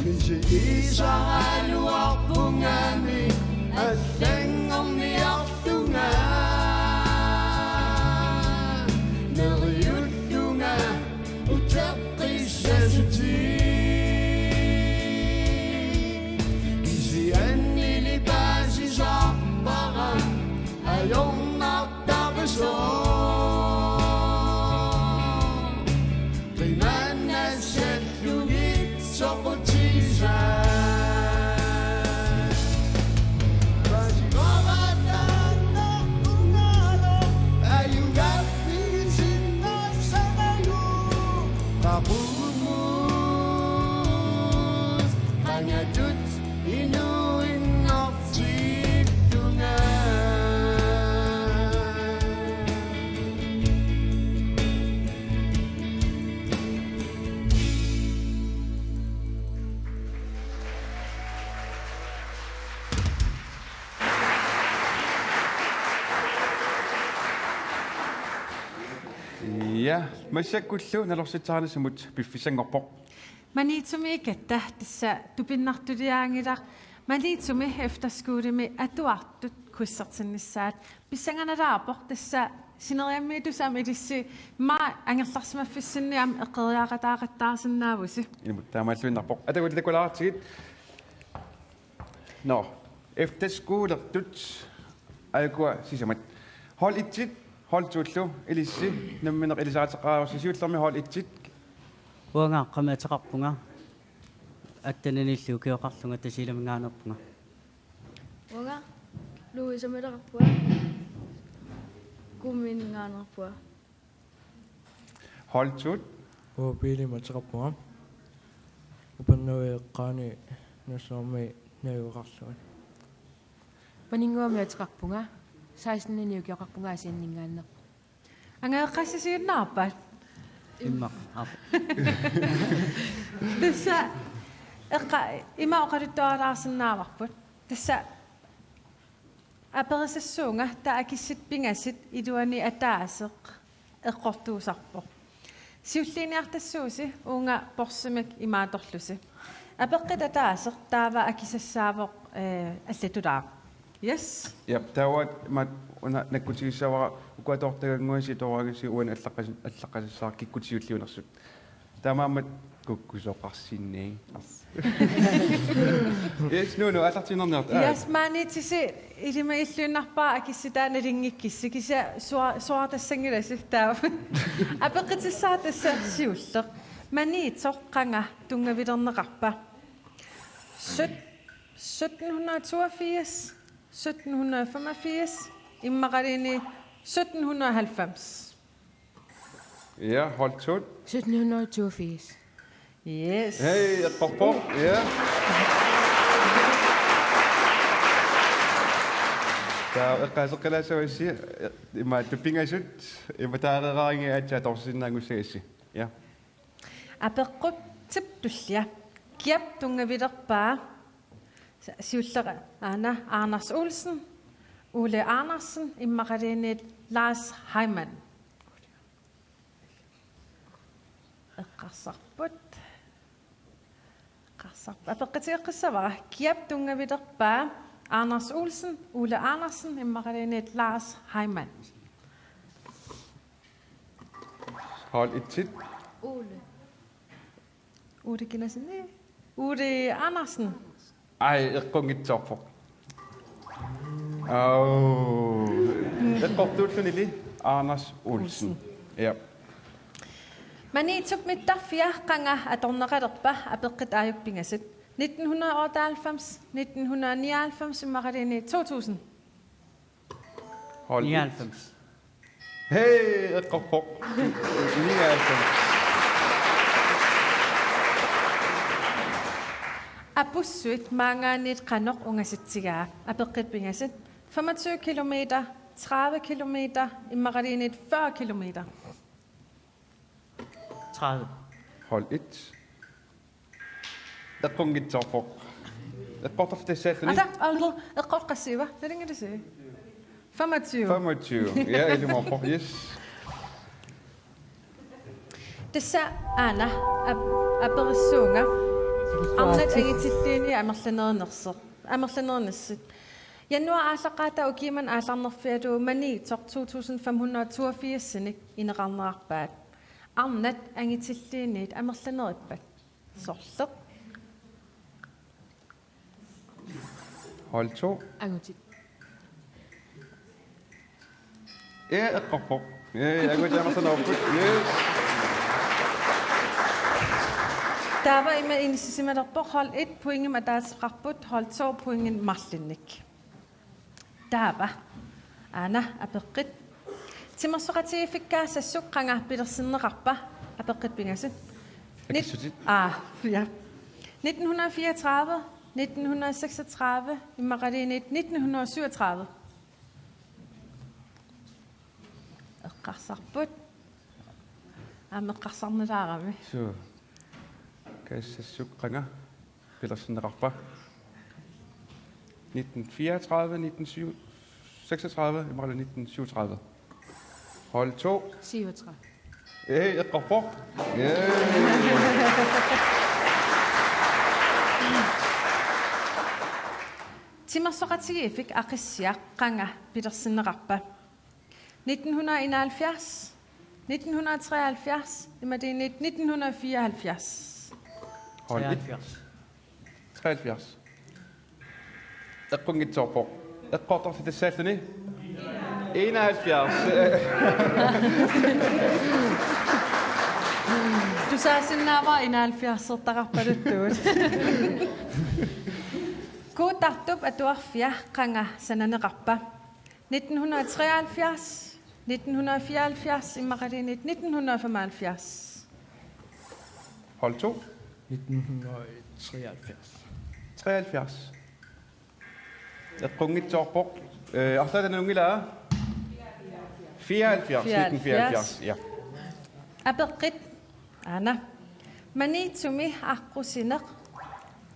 Misiliisaraluarpunga Massakkullu nalorsitsisarnissamut piffissanngorpoq. Maniitsumi katta tassa tupinnartuliaanngilaq. Maniitsumi efterskolemi atuartut quizertinnissaat pissanganalaarpoq, tassa sineriammiittusi aamma ilissi immaqa angerlarsimaffissinni aamma eqqoriaaqataaqattaarsinnaavusi. Ilumut taamaalluinnarpoq. Ataguuti takulaartigit. Nå, efterskolertut ajukua sisamat. Hold et-it, hold to-llu ilissi nammineq ilisariaqarussi. Siullermik hold et-it. Uanga Aqqami ateqarpunga. Atteniniilli ukioqarlunga, Tasiilaminngaanneerpunga. Uanga Louisemileqarpunga. Kuumminngaanneerpunga. Hold to-t. Uanga Piilimik ateqarpunga. Upernavik eqqaani Nassuarmi najugaqarlunga. Paninnguamik ateqarpunga. Seksteninik ukioqarpunga, Aasianninngaanneerpunga. Angajoqqaassusiinnarpat? Immaqa. Aap. Tassa eqqa-, ima oqaluttualaarsinnaavarput. Tassa aperisassuunga taava akissutit pingasut iluani ataaseq eqqortuusarpoq. Siulliiniartassuusi uunga porsimik imaattorlusi. Apeqqut ataaseq taava akisassaavoq, eh, allatulaaq. Yes. Jep, taava ma una nakkutigissavara ukua toortagannguasi tooraangassi uani allaqqas-, allaqqasassaaq kikkut siulliunersut. Taamaammat kukkusoqarsinni. Yes, Nuunu, aallartiinnarniarta. Yes, maaniittusi ilimagilluinnarpara akissutaa nalunngikkissi, kisianni sua-, suaartassanngilasi taava. Apeqqutissaaq tassa siulleq. Maniitsoq qanga tunngavilerneqarpa? Syt-, sytten hundrede toogfirs, sytten hundrede femogfirs, immaqaluunniit sytten hundrede halvfems. Ja, hold to-t. Sytten hundrede toogfirs. Yes. Hej, eqqorpoq. Ja. Taava eqqaaseqqilaassavassi, imaattoq pingasut, imaattoq taareeraangi aatsaat atorsinnaanngussagassi. Ja. Apeqqut tip tullia. Kiap tunngavilerpaa? Sa-, siulleq aana Anders Olsen, Ole Andersen, immaqaluunniit Lars Heimann. Eqqarsarput. Eqqarsarput. Apeqqutigeqqissavara. Kiap tunngavilerpaa? Anders Olsen, Ole Andersen, immaqaluunniit Lars Heimann. Hold et-it. Ole. Ole Kinnesen. Ole Andersen. Ai, eqqunngitsoorpoq. Au. Eqqortuullunili Anders Olsen. Olsen. Ja. Maniitsup mittarfia qanga atorneqalerpa? Apeqqut aajuku pingasut. Nitten hundrede og otteoghalvfems, nitten hundrede og nioghalvfems, immaqaluunniit to tusind. Hold et. Nioghalvfems. Hej, eqqorpoq. Nioghalvfems. Apussuit maanngaanniit qanoq ungasitsigaa? Apeqqut pingasut. Femogtyve kilometer, tredive kilometer, immaqaluunniit fyrre kilometer. Tredive. Hold et. Eqqunngitsoorpoq. Eqqortorlu tassaalluni. Ata, allu, eqqortoq qassiiva? Nalunngilarsi? Femogtyve. Femogtyve. Ja, ilumoorpoq. Yes. Tassa aana ap-, aperissuunga. Arnat angutilliini amerlanerinersoq. Amerlanerinersoq. Januar aallaqqaataani ukiumut aallarnerfigalugu Maniitsoq to tusind fem hundrede toogfirsinik ineqarnerarpaat. Arnat angutilliinnit amerlanerippat? Sorleq. Hold to. Angutit. Ja, eqqorpoq. Ja, ja, angutit amerlanerupput. Yes. Taava ima inissisimalerpoq, hold et pointimik ataaseqarput, hold to pointimik marlunnik. Taava. Aana apeqqut. Timersoqatigiiffikkaasassuk qanga pilersinneqarpa? Apeqqut pingasut. Nit-, akissutit. Aa, ja. Nitten hundrede fireogtredive, nitten hundrede seksogtredive, immaqaluunniit nitten hundrede syvogtredive. Eqqarsarput. Aamma eqqarsarnalaarami. Suu. Kaassassuk qanga pilersinneqarpa? Nitten fireogtredive, nitten syv, seksogtredive, imaluunniit nitten syvogtredive. Hold to. Syvogtredive. Ee, eqqorpoq. Ee. Timersoqatigiiffik Aqissiaq qanga pilersinneqarpa? Nitten hundrede enoghalvfjerds, nitten hundrede treoghalvfjerds, imaluunniit nitten hundrede fireoghalvfjerds. Hold et. Treoghalvfjerds. Treoghalvfjerds. Eqqunngitsoorpoq. Eqqortorsi tassaalluni. Enoghalvfjerds. Tusaasinnaavara enoghalvfjerdsertaqarpaluttugut. Kuuttartup atuarfia qanga sananeqarpa? Nitten hundrede treoghalvfjerds, nitten hundrede fireoghalvfjerds, immaqaluunniit nitten hundrede femoghalvfjerds. Hold to. Nitten hundrede treoghalvfjerds. Treoghalvfjerds. Eqqunngitsoorpoq. Øh, arlaata nunngilaa? Fireoghalvfjerds, nitten fireoghalvfjerds. Ja. Apeqqut, aana. Maniitsumi aqqusineq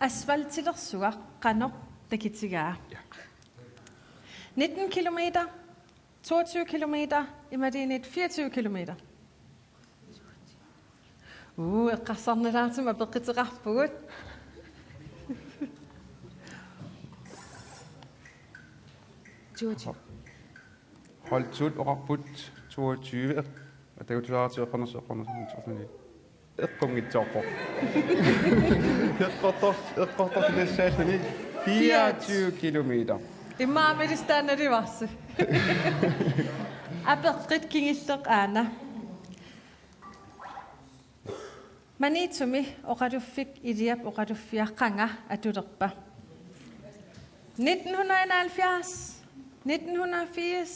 asfaltilersugaq qanoq takitigaa? Ja. Nitten kilometer, toogtyve kilometer, imaluunniit fireogtyve kilometer. Uu, eqqarsarnalaartumik apeqquteqarpugut. Toogtyve. Hold to oqarput toogtyve. Atagutusaarti eqqornersi, eqqornersi, eqqornersi. Eqqunngitsoorpoq. Eqqortor-, eqqortorsi tassaalluni fireogtyve kilometer. Immaqa milistaannalivarsi. Apeqqut kingulleq aana. Maniitsumi oqaluffik Iliap oqaluffia qanga atulerpa? Nitten hundrede enoghalvfjerds, nitten hundrede firs,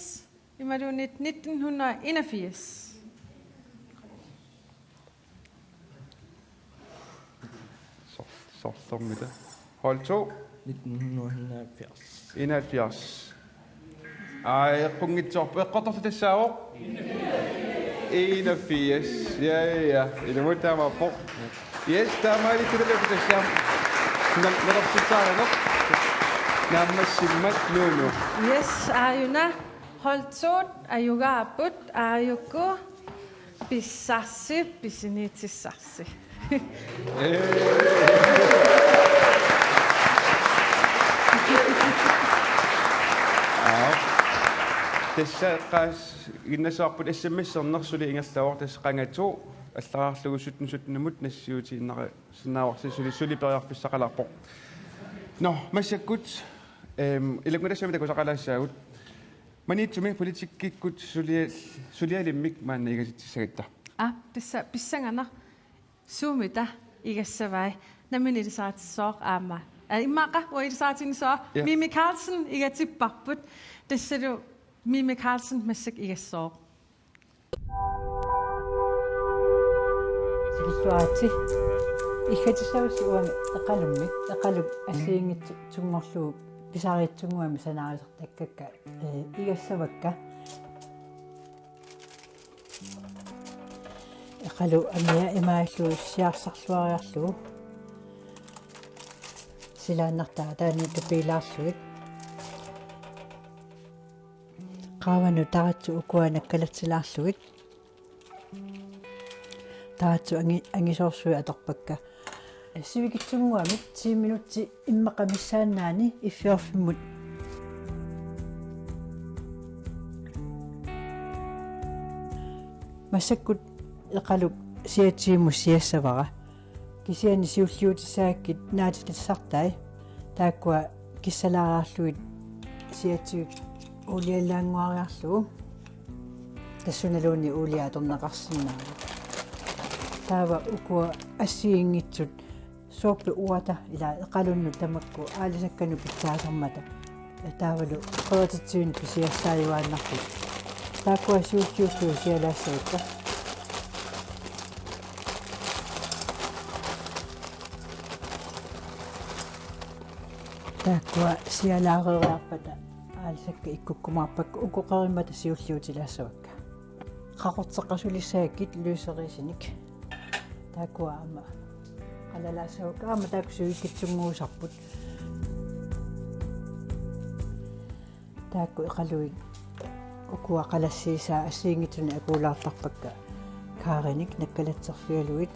imaluunniit nitten hundrede enogfirs. Sor-, sorlermita. Hold to. Nitten hundrede enoghalvfjerds. Enoghalvfjerds. Aa, eqqunngitsoorpoq. Eqqortorsi tassaavoq? Enogfirs. Ja, ja, ja. Ilumut taamaappoq. Yes, taamaalilluta tassa. Nam-, nalersussaaneq. Naammassimmat Nuunu. Yes, aajuna. Hold to, ajugaapput, aajuku. Pissarsi, pisiniutissarsi. Aap. Tassa eqqaas-, iginnasaarput S M S-erneq suli ingerlavoq, tassa qanga to, allaraarlugu sytten sytten-imut nassiutiinnarsinnaavarsi, suli, suli periarfissaqalaarpoq. Nå, massakkut, ehm, ilanngutassamik takusaqalaassaagut. Maniitsumi politikkikkut sulia-, sulialimmik maanna igasitsissagatta. Aa, pissa-, pissanganaq suumita igassavai, nammineq ilisaritsissooq aamma. Aa, immaqa uanga ilisaritinnissaa. Ja. Mimi Karlsen igatipparput. Tassalu Mimi Karlsen massakkut igassooq. Tikilluaritsi. Iggatissavassi uani Eqalummi, Eqaluk assigiinngitsunngorlugu pisariitsunnguamik sanaarisartakkakka, ee, igassavakka. Eqaluk amia imaallugu siarsarluariarlugu. Silaannartaa taanna tupiilaarlugit. Qaavanut taratsut ukua nakkalatsilaarlugit. Taratsut angi-, angisoorsuit atorpakka. Sivikitsunnguamik ti minutsit immaqa missaannaani iffiorfimmut. Massakkut Eqaluk siatsivimmut siassavara. Kisianni siulliutissagakkit naatitassartai, taakkua kissalaariarlugit siatsivik uulialaannguariarlugu. Tassunaluunniit uulia atorneqarsinnaavoq. Taava ukua assigiinngitsut suorpit uata ila Eqalunnut tamakku aalisakkanut pitsaasarmata. Taavalu qerititsivinnut pisiassaajuaannarput. Taakkua siulliullugu sialaassavakka. Taakkua sialaareeriarpata aalisakkat ikkukkumaarpakka, uku qerimmata siulliutilaassavakka. Qaqorteqasulissagakkit løsrisinik. Taakkua aamma qalalaassavakka, aamma taakku sivikitsunnguusarput. Taakku Eqaluit ukua qalassiisaa assigiinngitsunik akuulaartarpakka. Karinik nakkalatserfigalugit.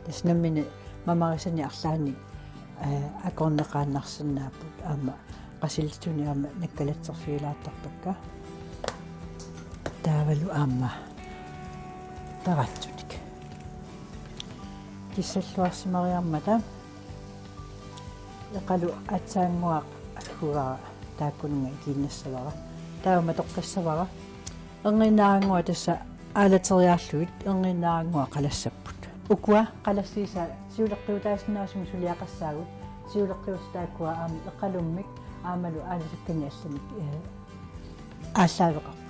Tassa nammineq mamarisanik arlaannik, eh, akorneqaannarsinnaapput aamma qasillutik aamma nakkalatserfigilaartarpakka. Taavalu aamma taratsunik. Kissalluarsimariarmata eqalu aatsaannguaq agguara taakkununnga ikiinnassavara. Taava matoqqissavara. Erniinnaarannguaq tassa aalateriarlugit erniinnaarannguaq qalassapput. Ukua qalassiisa siuleqqiutaasinnaasumik suliaqassaagut. Siuleqqiutit taakkua aamma eqalummik aammalu aalisakkanik allanik, eh, aallaaveqarput.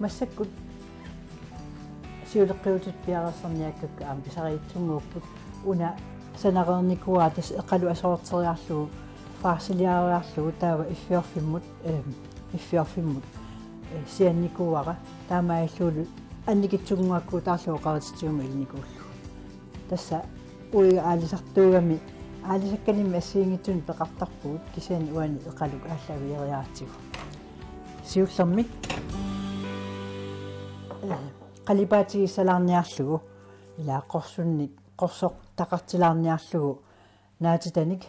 Massakkut siuleqqiutit piareersarniakkakka aamma pisariitsunnguupput. Una sanareernikuuara tassa eqalu aserorteriarlugu, farsiliariarlugu taava iffiorfimmut, eh, iffiorfimmut, eh, sianikuuara. Taamaalillugulu annikitsunnguakkuutaarlugu oqaatitsiumut ilinikuullugu. Tassa uiga aalisartuugami aalisakkanimmi assigiinngitsunik peqartarpugut kisianni uani eqaluk aallaavigereeratsigu. Siullermik, eh, qalipaatigissalaarniarlugu ila qorsunnik qorsortaqartilaarniarlugu naatitanik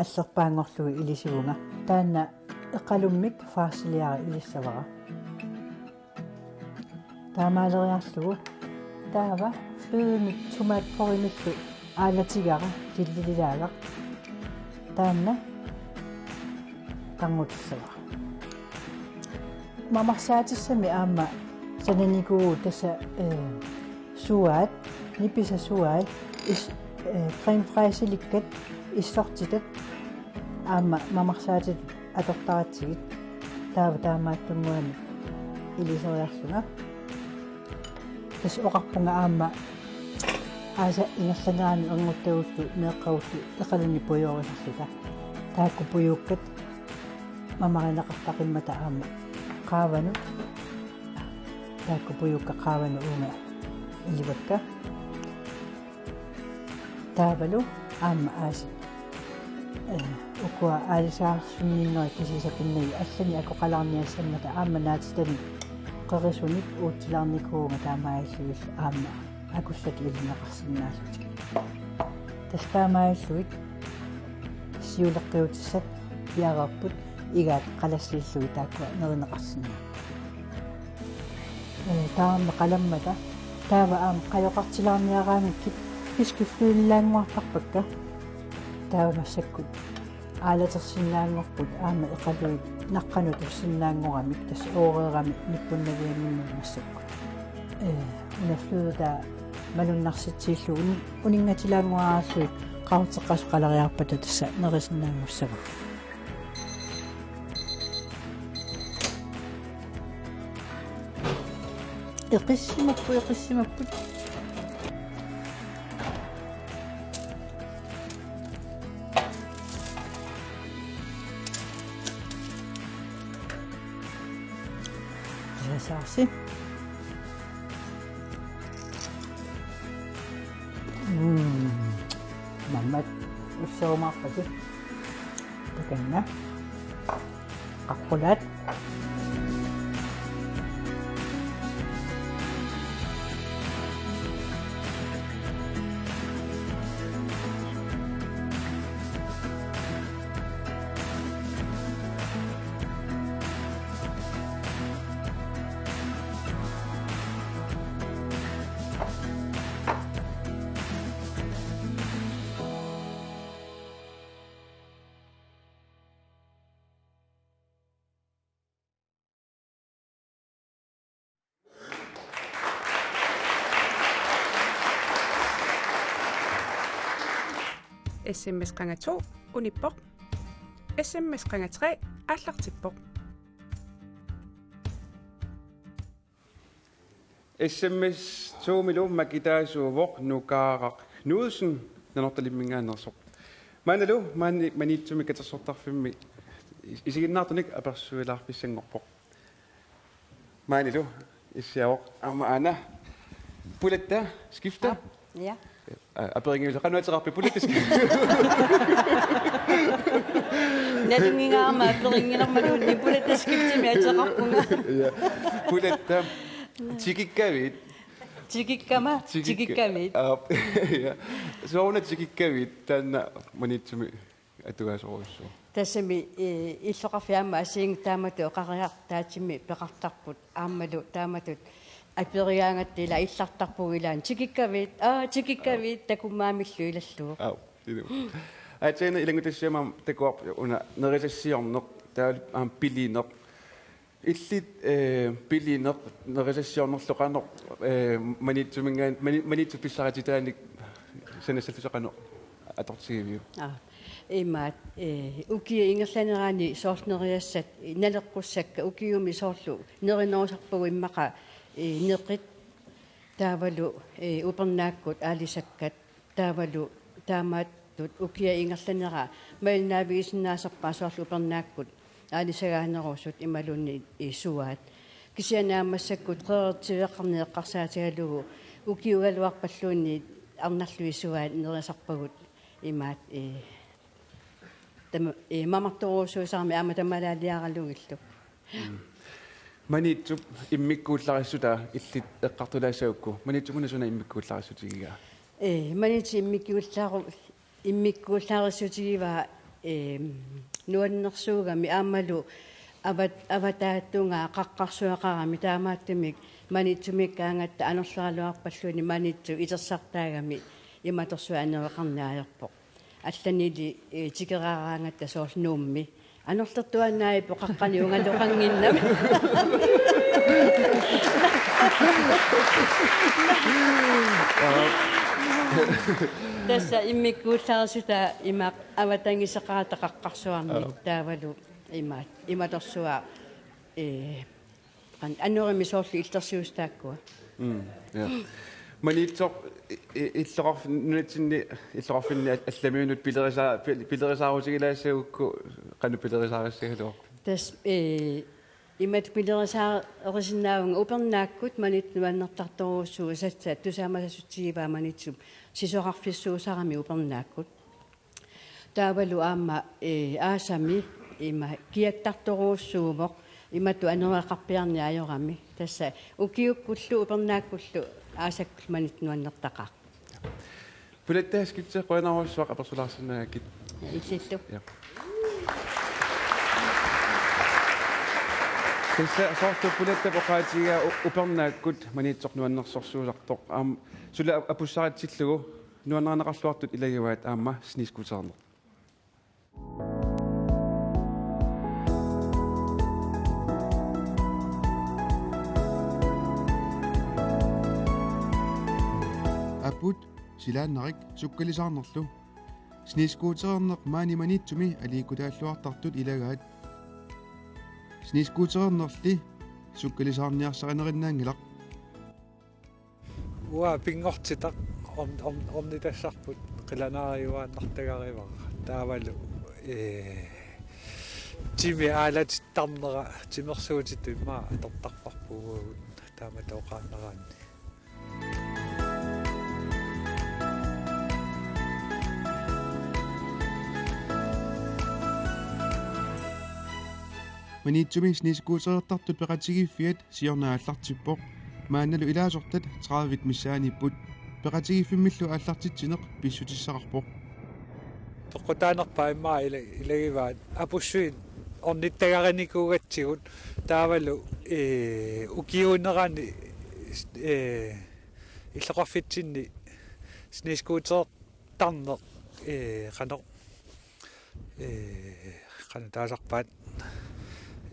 allerpaanngorlugit ilisivunga. Taanna eqalummik farsiliara ilissavara. Taamaaleriarlugu taava flødemik tomatporrimillu aalatigara tillililaagaq. Taanna qarngutissavara. Mamarsaatissami aamma sananikuuvugut tassa, eh, suaat, nipisat suaat, is-, eh, crème fraîchelikkat, issortitat aamma mamarsaatitut atortaratsigit. Taava taamaattunnguamik iliseriarlunga. Tassa oqarpunga aamma aasap ingerlanerani ernguttagullu meeqqagullu eqalunik puigorisarluta. Taakku pujuukkat mamarineqartaqimmata aamma qaavanut. Taakku pujuukkat qaavanut uunga ilivakka. Taavalu aamma aasap, eh, ukua aalisaarsunniinnerit kisiisa pinnagit allanik akoqalaarniassammata aamma naatitanik qerisunik uutsilaarnikuuvunga taamaalillugillu aamma akussatut ilineqarsinnaallutik. Tassa taamaalillugit siuleqqiutissat piareerput igaat qalassiillugit taakkua nerineqarsinnaapput. Eh, taama qalammata taava aamma qajoqartilaarniaraangakkit fiskeflødelilaannguartarpakka. Taava massakkut aalatersinnaanngorput aamma eqaluit naqqanut tussinnaanngoramik tassa ooreeramik nippunnaviannginnami massakkut. Eh, una fløde taava malunnarsitsiillugu uni-, uninngatilaannguararlugit qaqorteqqasoqaleriarpata tassa nerisinnaanngussavagut. Eqissimapput, eqissimapput. Saasi. Mm. Mamat ussarumaarpasi. Takanna. Qaqqulaat. S M S qanga to unippoq. S M S qanga tre aallartippoq. S M S to-milu makitaasuuvoq Nukaaraq Knudsen Nanortalimminngaanneersoq. Maannalu maani Maniitsumi katersortarfimmi is-, isiginnaartunik apersuilaarfissanngorpoq. Maanilu issiavoq aamma aana. Pulatta, skifte. Aap, ja. Aa, aperinngilatit qanoq ateqarpit, pulatta skifte? Nalunnginnama aperinngilarmaluunniit pulatta skiftemi ateqarpunga. Ja. Pulatta, tikikkavit. Tikikkama, tikikka-, tikikkavit. Aap, ja. Sooruna tikikkavit, taanna Maniitsumi atugaasorujussuuvoq. Tassami, eh, illoqarfiit aamma assigiinngitsut taamatut oqariartaatimi peqartarput, aammalu taamatut aperigaangatta ila illartarpugut ilaanni: "Tikikkavit, aa, tikikkavit", takummaammillu ilallugu. Aap, ilu. Aatsaana ilanngutassiama takuarput una nerisassiorneq, taavalu aamma pilineq. Illit, eh, pilineq, nerisassiornerlu qanoq, eh, Maniitsuminngaanniit, Mani-, Maniitsup pissarititaanik sanassallusi qanoq atortigiviuk? Aa, imaat, eh, ukiup ingerlanerani soorlu nerisassat naleqqussakka, ukiumi soorlu nerinerusarpagut immaqa, eh, neqit taavalu, eh, upernaakkut aalisakkat. Taavalu taamaattut ukiup ingerlanera malinnaavigisinnaaserpaa soorlu upernaakkut aalisagaanerusut imaluunniit suaat. Kisianni aamma massakkut qereertiveqarneq eqqarsaatigalugu ukiugaluarpalluunniit arnarlugit suaat nerisarpagut imaat, eh, tama-, eh, mamartorujussuusarami aamma tamalaaliaralugillu. Mm. Maniitsup immikkuullarissutaq illit eqqartulaassagukku. Maniitsumut suna immikkuullarissutigigaa? Ee, Maniitsup immikkuullaru-, immikkuullarissutigivaa, ee, nuannersuugami aammalu avat-, avataatungaa qaqqarsuaqarami taamaattumik Maniitsumikkaangatta anorleraluarpalluunniit Maniitsup itersartaagami imatorsuaq annereqarneq ajorpoq. Allanili, eh, tikeraaraangatta soorlu Nuummi. Anorlertuaannaapput qaqqani ungaloqannginnami. Tassa immikkuullarissutaq imaq avatangiiseqarata qaqqarsuarnik. Aap. Taavalu imaat, imatorsuaq, eh, Qan-, anorimi soorlu illersuussat taakkua. Mm, ja. Maniitsoq i-, i-, illoqarf-, nunatsinni illoqarfinni al-, allamiunut pilerisa-, pil-, pilerisaarutigilaassagukkit qanoq pilerisaarissagaluarpit? Tassa, ee, imatut pilerisaarisinnaavugut: upernaakkut Maniitsup nuannertartorujussuuvoq, sassat tusaamasassutigivaat Maniitsup sisorarfissuusarami upernaakkut. Taavalu aamma, eh, aasami ima kiattartorujussuuvoq, imatut anoriaqarpiarneq ajorami. Tassa ukiukkullu upernaakkullu aasakkullu Maniitsup nuannertaqaaq. Pulatta Skitse, qujanarujussuaq apersulaarsinnaagakkit. Illillu. Ja. Tassa soorlu Pulattap oqaatigigaa u-, upernaakkut Maniitsoq nuannersorsuusartoq. Aamma suli ap-, apussaritsillugu. Nuannarineqarluartut ilagivaat aamma snescooterneq. Aput, silaannarik, sukkalisaarnerlu. Snescooterneq maani Maniitsumi aliikkutaalluartartut ilagaat. Snescooternerli sukkalisaarniarsarinerinnaanngilaq. Uanga pinngortitaq orn-, orn-, ornitassarput qilanaariuaannartagarivara. Taavalu, ee, timi aalatittarnera timersuutitut immaqa atortarparput uagut taamatut oqaannaraanni. Maniitsumi snescooterertartut peqatigiiffiat siorna aallartippoq. Maannalu ilaasortat tredive missaaniipput. Peqatigiiffimmillu aallartitsineq pissutissaqarpoq. Toqqutaanerpaat immaqa ila-, ilagivaat apussuit ornittagarinikuugatsigut taavalu, ee, ukiuunerani, ee, illoqarfitsinni snescootertarneq, ee, qanoq, ee, qanoq taasarpaat,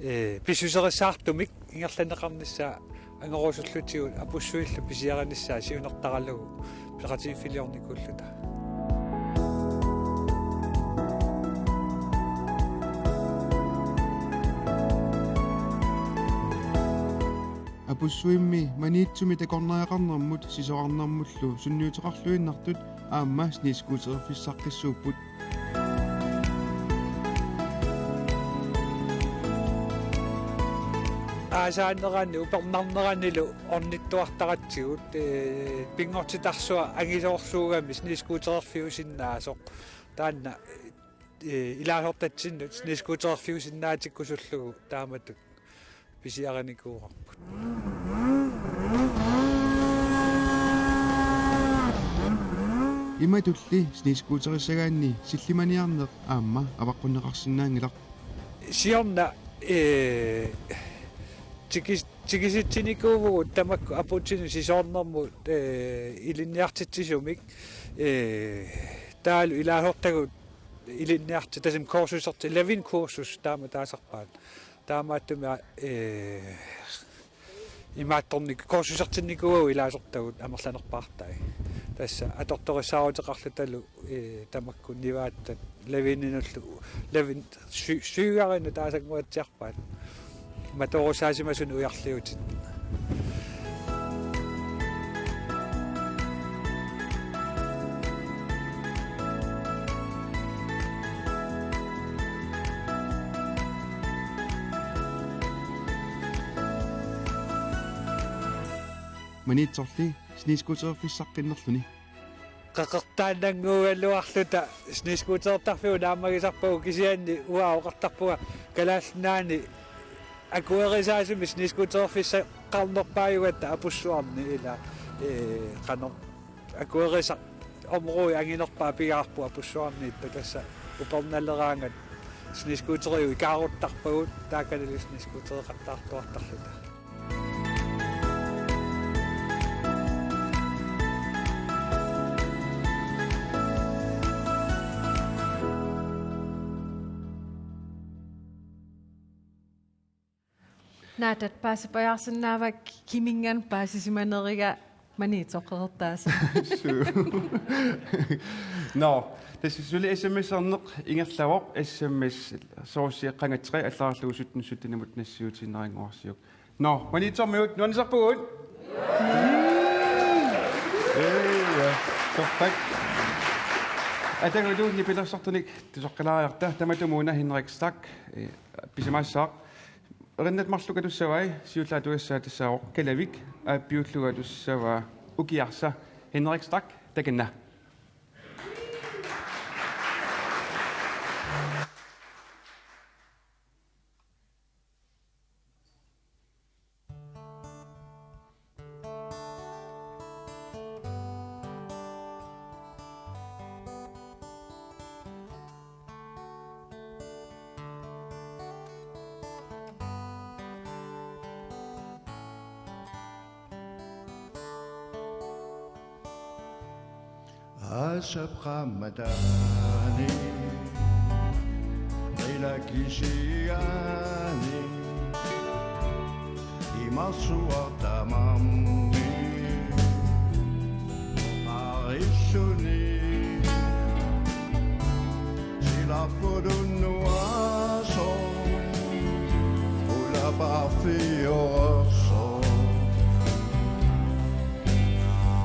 ee, pissuserissaartumik ingerlanneqarnissaa angorusullutigu apussuillu pisiarinissaa siunertaralugu peqatigiiffiliornikuulluta. Apussuimmi Maniitsumi takornariaqarnermut sisorarnermullu sunniuteqarluinnartut aamma snescootererfissaqqissuupput. Aasaanerani upernarneranilu ornittuartaratsigut, ee, pinngortitarsuaq angisoorsuugami snescootererfiusinnaasoq. Taanna, ee, ilaasortatsinnut snescootererfiusinnaatikkusullugu taamatut pisiarinikuuarput. Imatulli snescooterissagaanni sillimaniarneq aamma avaqqunneqarsinnaanngilaq. Siorna, ee, tikis-, tikisitsinikuuvugut tamakku aputsinnut sisoornermut, ee, ilinniartitsisumik, ee, taavalu ilaasortagut ilinniarti-, tassami kursuserti-, Levin kursus taama taasarpaat. Taamaattumik, ee, imaattornik-, kursusertinnikuuagut ilaasortagut amerlanerpaartai. Tassa atortorissaaruteqarlutalu, ee, tamakku nivaattat Levininullu, Levin sy-, syverinnut taasannguatsiarpaat. Matoorussaasimasunut ujarliutit. Maniitsorli snescootererfissaqqinnerluni. Qeqertaannannguugaluarluta snescooterertarfiup naammagisarpagut, kisianni uanga oqartarpunga Kalaallit Nunaanni akuerisaasumik snescootererfissaqqinnerpaajugatta apussuarni ila, ee, qanoq akuerisaq område anginerpaaq pigaarput apussuarniittoq, tassa upernaleraangat snescooteriuvoq, ikaaruttarpagut taakanilu snescootereqattaartuartarluta. Naattat paasipajaarsinnaavakka kiminnga paasisimaneriga Maniitsoq qeqertaasi. Suu. Nå, tassa suli S M S-erneq ingerlavoq, S M S soorlu qanga tre allagarlugu sytten syttenimut nassiutiinnarinnguarsiuk. Nå, Maniitsormiut nuannisarpugut. Ee, ja. Torrak. Atagu tuunni pilersartunik tusoqqalaariarta, tamatumuuna Henrik Stach, ee, pisimaassaaq. Erinat marluk atussavai, siullaat atugassaa tassaavoq Kalavik, aappiullugu atussavaa Ukiarsa. Henrik Stach, takanna. Aasap qaammataani, qilakisiani, imarsuaq tamarmi, qarilluni, silarput unnuarsoq, ulapaarfiorsoq,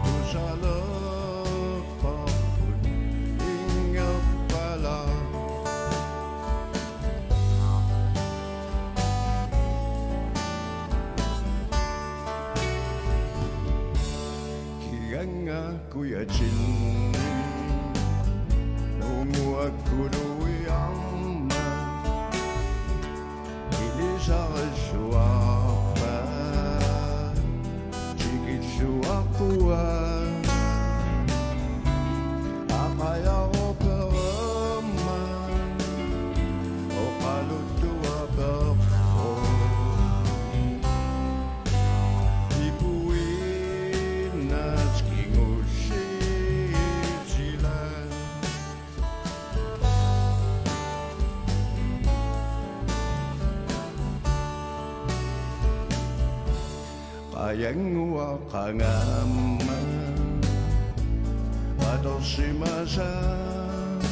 tusaleq Kigannga kujatinni nunguakkuluiarmat, ilisarilluarpat tikilluarpuat, aqajaroq pereermat oqaluttuaq peerpoq, ipuinnaq kingulliit ilaat. Qajannguaq qangaammat atorsimasaaq,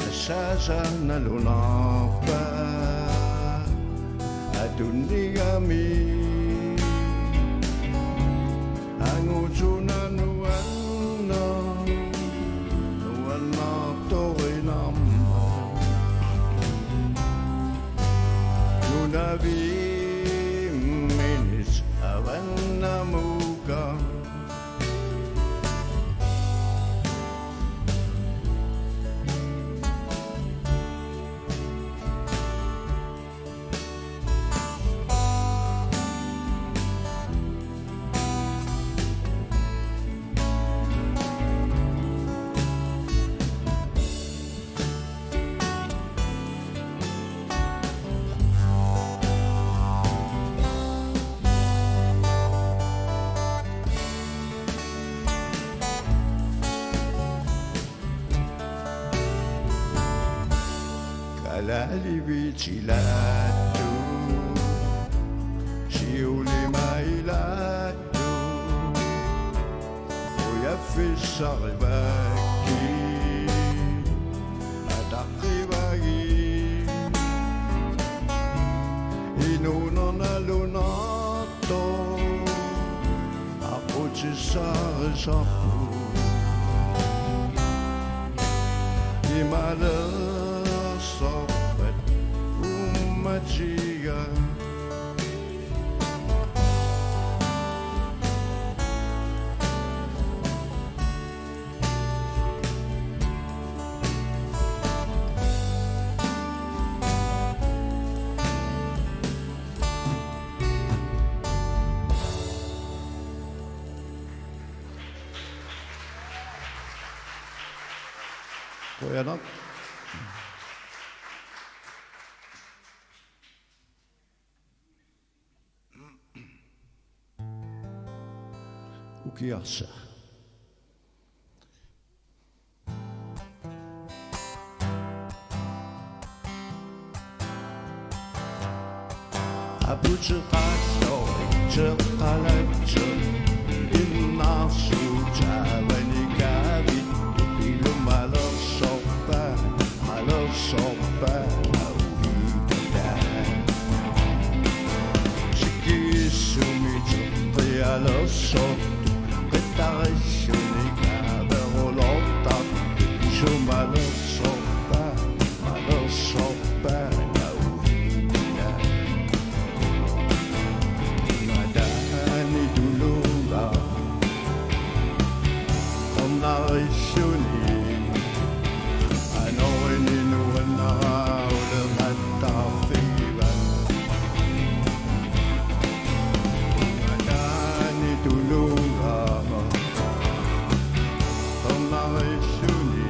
assaasa nalunarpaat atunnigami. Angutuna nuanneq, nuannaartorinarmat, nunavimminit avannamuka. Alivitilaattu, siulimailaattu, ujaffissarivakki, ataqqivagit, inuunernalunaartoq, aqutsissarisarput, imalersorpat ummatiga. Qujanaq. Ukiarsa. Aputeqassoq, teqqalatsoq, innaarsuup taavanikaavittut, ilumalersorpaat, malersorpaat, auhiitaa. Sikkigissumiittoq qialersortut, qittarissunik kaaverulortartut, isumalersorpaat, malersorpaat, auhiitaa. Mataani tuluga, ornarissuni, anorini nuannara uleqattaarfigivat. Mataani tuluga, ornarissuni,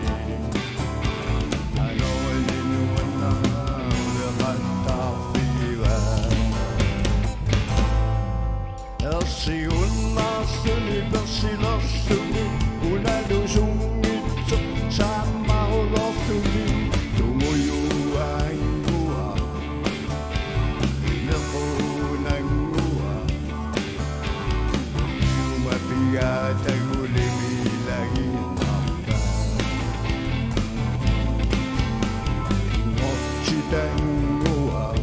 anorini nuannara uleqattaarfigivat. Ersigunnaarluni persilerluni, unalusunngitsoq saammaruloorluni, tumujuaannguaq, inequnannguaq, uuma pigaatagulimi ilagiinnarpaat. Ngorsitannguaq,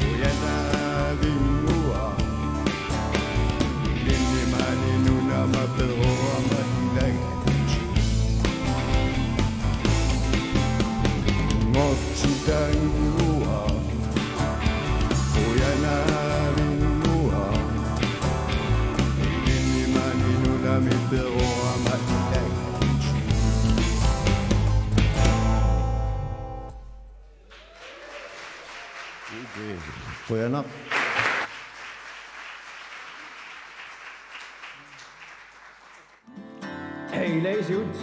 ujanaavinnguaq, ilinni maani nunama perorama ilagiit. Ngorsitannguaq, ujanaavinnguaq, ilinni maani nunami perorama ilagiit. Qujanaq. Ilagisut.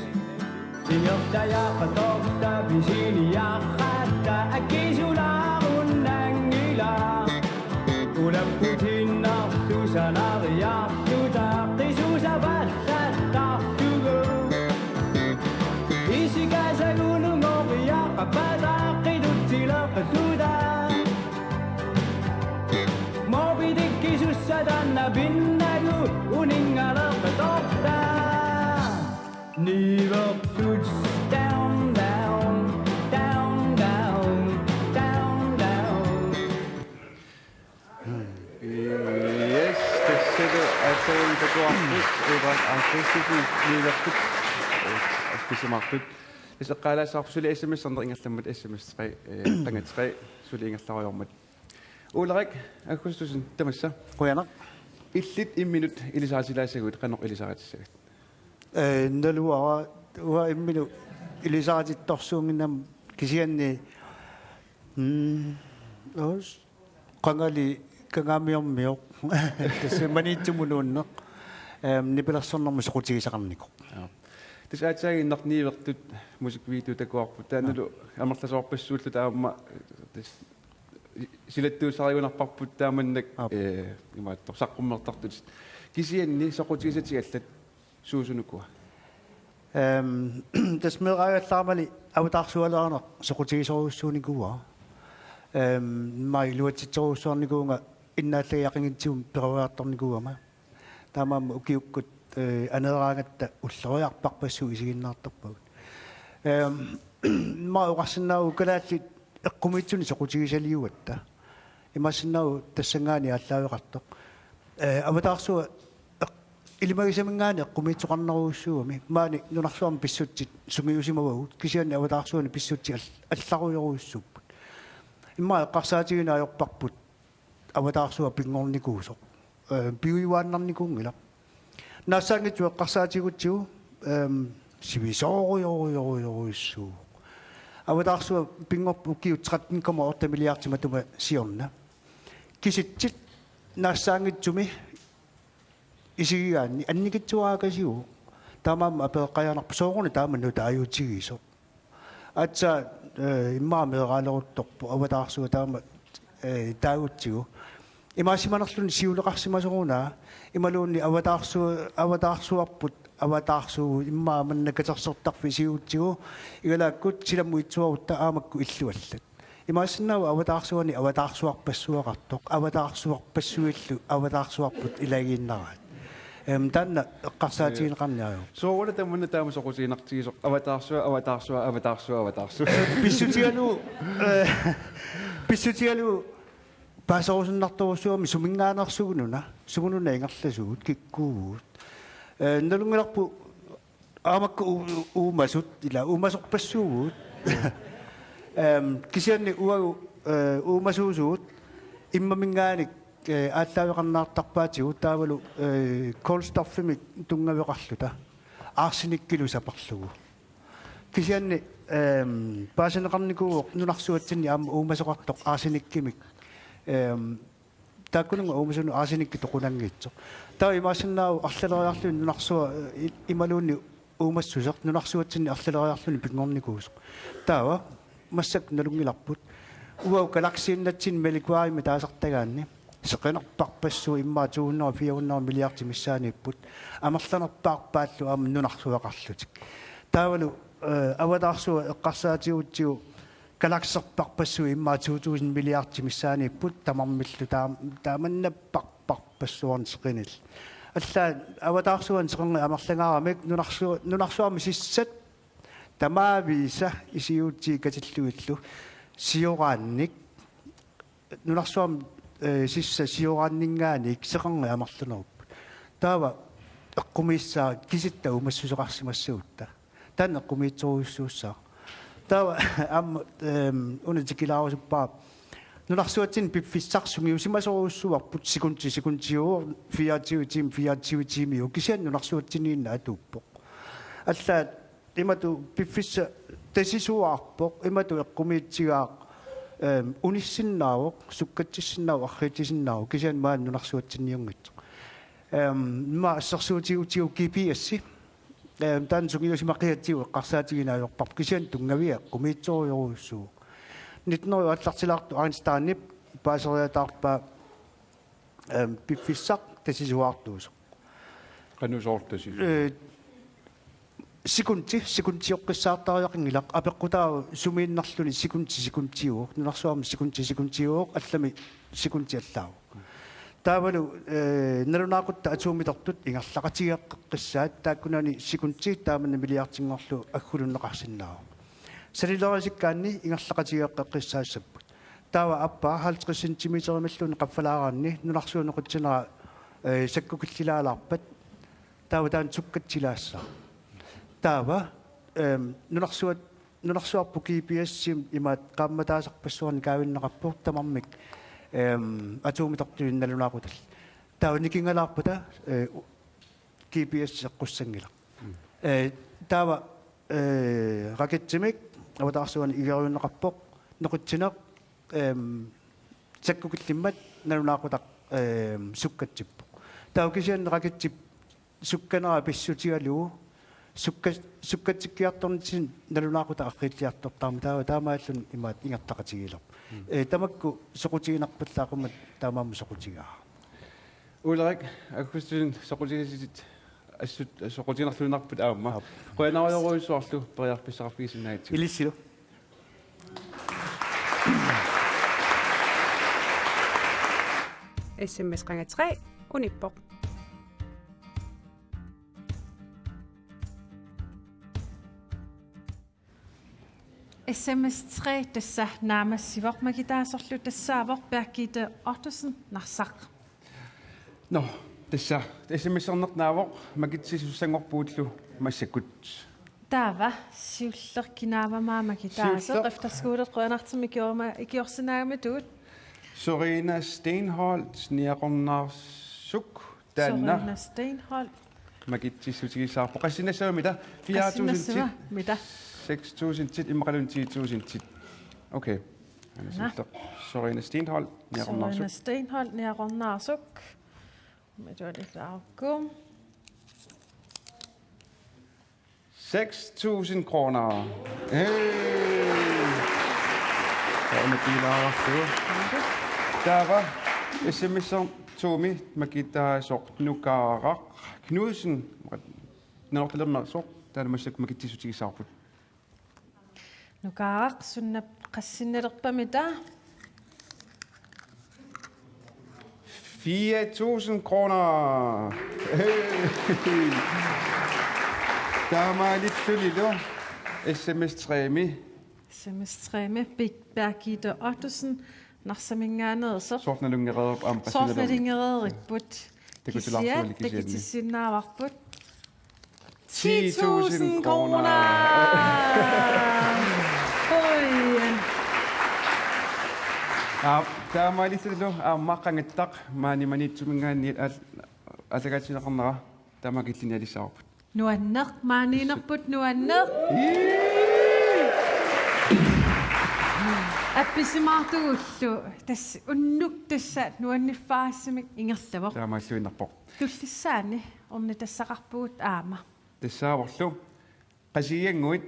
Sinertajaaqatorta pisiniaqatta akisulaarunanngilaq. Ulapputiinnarluta sanariarluta qisusavallattartugut. Isikaasagunungoriaqapataaqqilutsileqsuta. Moby Dickisussataannapinnagu uninngaleqatorta. Nivertut down, down, down, down, down, down. Yes, tassalu aatsaat takuarput Ulrik Arnesen Nivertut. Assigiimarput. Tassa eqqaalaassavara suli S M S-erneq ingerlammat S M S tre, eh, tre gange tre suli ingerlarujoormat. Ulrik Augustusson tamassa. Qujanaq. Illit imminut ilisaritilaassaguit qanoq ilisaritissavat? Eh, naluara uanga imminut ilisaritittorsuunnginnama kisianni, mm, os, qangali Kangaamiormioq. Tassa Maniitsumut nuunneq. Ehm, nipilersornermut soqutigisaqarnikoq. Aap. Tassa aatsaaginnaq Nivertut musikvideo takuarput. Taannalu amerlasoorpassuulluta aamma tassa silattuussarigunarparput taamannak, aap, eh, imaattoq saqqummertartut. Kisianni soqutigisatit allat suusunukua? Ehm, tassa meeraagallarmali avataarsualerineq soqutigisorujussuunikuuara. Ehm, immaqa iluatsitsorujussuarnikuuvunga innaallagiaqanngitsumik peroriartornikuugama. Taamaammat ukiukkut, eh, aneeraangatta ulloriarparpassuit isiginnaartarpagut. Ehm, immaqa oqarsinnaavoq kalaallit eqqumiitsunik soqutigisaliugatta. Imaassinnaavoq tassanngaanniit aallaaveqartoq. Eh, avataarsuaq eq-, ilimagisaminngaanniit eqqumiitsoqarnerujussuugami. Maani nunarsuarmi pissutsit sungiusimavagut. Kisianni avataarsuani pissutsit al-, allarujorujussuupput. Immaqa eqqarsaatigineq ajorparput avataarsuaq pinngornikuusoq. Eh, piujuaannarnikuunngilaq. Naassaanngitsoq eqqarsaatigigutsigu, ehm, sivisoorujorujorujorujussuuvoq. Avataarsuaq pinngorpoq ukiut tretten komma otte milliardit matuma siorna. Kisitsit naassaanngitsumi isigigaanni annikitsuaraakasiuvoq. Taamaammat apereqqajaannarpoq sooruna taama nutaajuutigisoq. Aatsaat, eh, immaqa meeraaleruttorpoq avataarsuaq taama, eh, taagutsigu. Imaasimanerluni siuleqarsimasoruna imaluunniit avataarsu-, avataarsuarput, avataarsuugut immaqa manna katersortarfik isigigatsigu, igalaakkut silammut itsuarutta aamakku illuallat. Imaassinnaavoq avataarsuani avataarsuarpassuaqartoq, avataarsuarpassuillu avataarsuarput ilagiinnaraat. Ehm, taanna eqqarsaatigineqarniaruk. Sooruna tamanna taama soqutiginartigisoq: avataarsuaq, avataarsuaq, avataarsuaq, avataarsuaq. Pissutigalugu, eh, pissutigalugu paaserusunnartorujussuugami suminngaanneersugununa, sumununa ingerlasugut, kikkuuvugut. Eh, nalunngilarput aamakku u-, u-, uumasut, ila uumasorpassuuvugut. Ehm, kisianni uagut, eh, uumasuusugut immaminngaanniit, eh, aallaaveqarnaartarpaatigut taavalu, eh, kulstofimik tunngaveqarluta arsenikkilu saparlugu. Kisianni, ehm, paasineqarnikuuvoq nunarsuatsinni aamma uumasoqartoq arsenikkimik. Ehm, taakkununnga uumasunut arsenikkip toqunanngitsoq. Taava imaassinnaavoq arlaleriarluni nunarsuaq, eh, i-, imaluunniit uumassuseq nunarsuatsinni arlaleriarluni pinngornikuusoq. Taava massakkut nalunngilarput uagut galaksiinnatsinni Milky Way-mi taasartagaanni seqinerparpassuit immaqa to hundrede, fire hundrede milliardit missaaniipput, amerlanerpaarpaallu aamma nunarsuaqarlutik. Taavalu, eh, avataarsuaq eqqarsaatigigutsigu galakserparpassuit immaqa to tusind milliardit missaaniipput, tamarmillu taam-, taamannapparparpassuarnik seqinillit. Allaat avataarsuani seqerneq amerlangaaramik nunarsu-, nunarsuarmi sissat tamaviisa isigigutsigit katillugillu sioraannik, nunarsuarmi, eh, sissat sioraanninngaanniit seqerneq amerlanerupput. Taava eqqumiissaaq kisitta uumassuseqarsimassagutta. Taanna eqqumiitsorujussuussaaq. Taava aamma, ehm, una tikilaarusuppara. Nunarsuatsinni piffissaq sungiusimasorujussuuarput, sekundi sekundiuvoq, fireogtyve timer fireogtyve tiimiuvoq, kisianni nunarsuatsinniinneq atuuppoq. Allaat imatut piffissaq tasisuarpoq, imatut eqqumiitsigaaq, ehm, unissinnaavoq, sukkatsissinnaavoq, arriitsisinnaavoq, kisianni maani nunarsuatsinniunngitsoq. Ehm, immaqa assersuutigigutsigu G P S, ehm, taanna sungiusimaqigatsigu eqqarsaatigineq ajorparput, kisianni tunngavia eqqumiitsorujorujussuuvoq. Nitten hundrede aallartilaartoq Einsteinip paaseriataarpaa, ehm, piffissaq tasisuartuusoq. Qanoq soorlu tasisu? Eh, sekundi, sekundioqqissaartariaqanngilaq, apeqqutaavoq sumiinnerluni sekundi sekundiuvoq, nunarsuarmi sekundi sekundiuvoq, allami sekundi allaavoq. Taavalu, eh, nalunaaqutatta atomitertut ingerlaqatigeeqqissaat, taakkunani sekundi taamanna milliardinngorlugu aggulunneqarsinnaavoq. Salilerisikkaanni ingerlaqatigeeqqissaassapput. Taava aappaa halvtreds centimeterimilluunniit qaffalaaraanni nunarsuup noqitsinera, eh, sakkukillilaalaarpat, taava taanna sukkatsilaassaaq. Taava, ehm, nunarsuat-, nunarsuarput G P S-imik imaattoq qaammataasarpassuarnik kaavinneqarpoq tamarmik, ehm, atomitertullu nalunaaqutallu. Taava nikingalaarpata, eh, G P S eqqussanngilaq. Mm. Eh, taava, eh, raketsimik avataarsuani igeriunneqarpoq, noqitsineq, ehm, sakkukillimmat nalunaaqutaq, ehm, sukkatsippoq. Taava kisianni raketsip sukkanera pissutigalugu sukka-, sukkatsikkiartornitsinni nalunaaqutaq arriilliartortarmat, taava taamaalilluni imaattoq ingerlaqatigiilerpoq. Mm. Eh, tamakku soqutiginarpallaaqimmat taamaammat soqutigaara. Ulrik, Augustin, soqutigisitit Assut soqutiginarluinnarput aamma. Aap. Qujanarujussuarlu periarfissaqarfigisinnaagatsigut. Ilissilu. S M S qanga tre unippoq. S M S tre tassa naammassivoq, makitaasorlu tassaavoq Birgitte Ottosen, Narsaq. Nå, tassa S M S-erneq naavoq, makitsissussanngorpugullu massakkut. Taava siulleq kinaava aamma makitaasoq? Siulleq. Efterskolet qujanartumik ikiorma-, ikiorsinnaagamikkit. Sorina Steenholdt, Niaqornaarsuk. Taanna. Sorina Steenholdt. Makitsissutigissavarput. Qassinnassavat? Fire tusind. Qassinnassavat? Seks tusind, immaqaluunniit ti tusind. Okay. Aana. Sorina Steenholdt, Niaqornaarsuk. Sorina Steenholdt, Niaqornaarsuk. Matualilaarukku. Seks tusind kroner. Hey! Taanna piilaarlugu. Taava S M S to-mi makitaasoq Nukaaraq Knudsen. Nanortalernersoq, taanna massakkut makitsissutigissavarput. Nukaaraq, sunnap qassinnalerpamita? Fire tusind kroner. Taamaalillunilu S M S tre-mi. S M S tre-mi, Bi-, Birgitte Ottosen, Narsaminngaanneersoq. Soorlu nalunngereerput aamma. Soorlu qassinnalumi nalunngereeripput. Takutilaarsuali kisianni. Kisiat takutissinnaavarput. Ti tusind kroner. Oj. Aa, taamaalillunilu aamma qangattaq maani Maniitsuminngaanniit aal-, aallakaatitsineqarnera taama killiliinissavarput. Nuanneq, maaniinnerput nuanneq. Ii! Appisimaartugullu, tassa unnuk tassa nuanniffaassamik ingerlavoq. Taamaalluinnarpoq. Tullissaani ornitassaqarpugut aamma. Tassaavorlu Qasigiannguit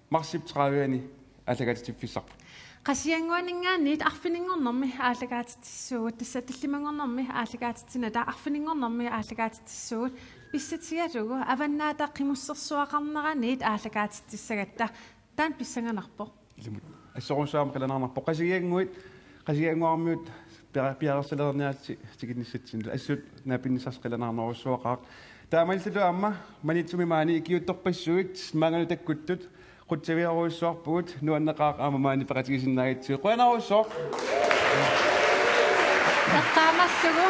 marsip tredive-ani aallakaatitsiffissarput. Qasigiannguaninngaanniit arfininngornermi aallakaatitsissuugut, tassa tallimanngornermi aallakaatitsinata arfininngornermi aallakaatitsissuugut, pissutigalugu Avannaata Qimussersuaqarneraniit aallakaatitsissagatta. Taanna pissanganarpoq. Ilumut. Assorujussuaq aamma qilanaarnarpoq. Qasigiannguit, Qasigiannguarmiut pia-, piareersalerniarlutik tikinnissatsinnut. Assut naapinnissarsi qilanaarnerujussuaqaaq. Taamaalilluta aamma Maniitsumi maani ikiuuttorpassuit maanngaanniit takkuttut qutsavigerujussuarpugut, nuanneqaaq aamma maani peqatigisinnaagatsigu. Qujanarujussuaq. Eqqaamallugu,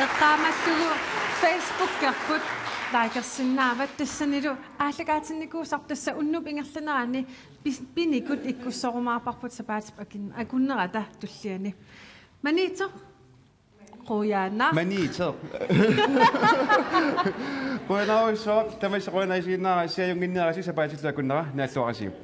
eqqaamallugu Facebookerput likersinnaavat, tassanilu aallakaatinnikuusarput, tassa unnuup ingerlanerani pis-, pinikut ikkussorumaarparput sapaatip akin-, akunnerata tulliani. Maniitsoq. Qujanaq. Maniitsoq. Qujanarujussuaq, tamassi qujanaq isiginnaarassi, ajunnginnerassi, sapaatillu akunnera naalluarisiuk.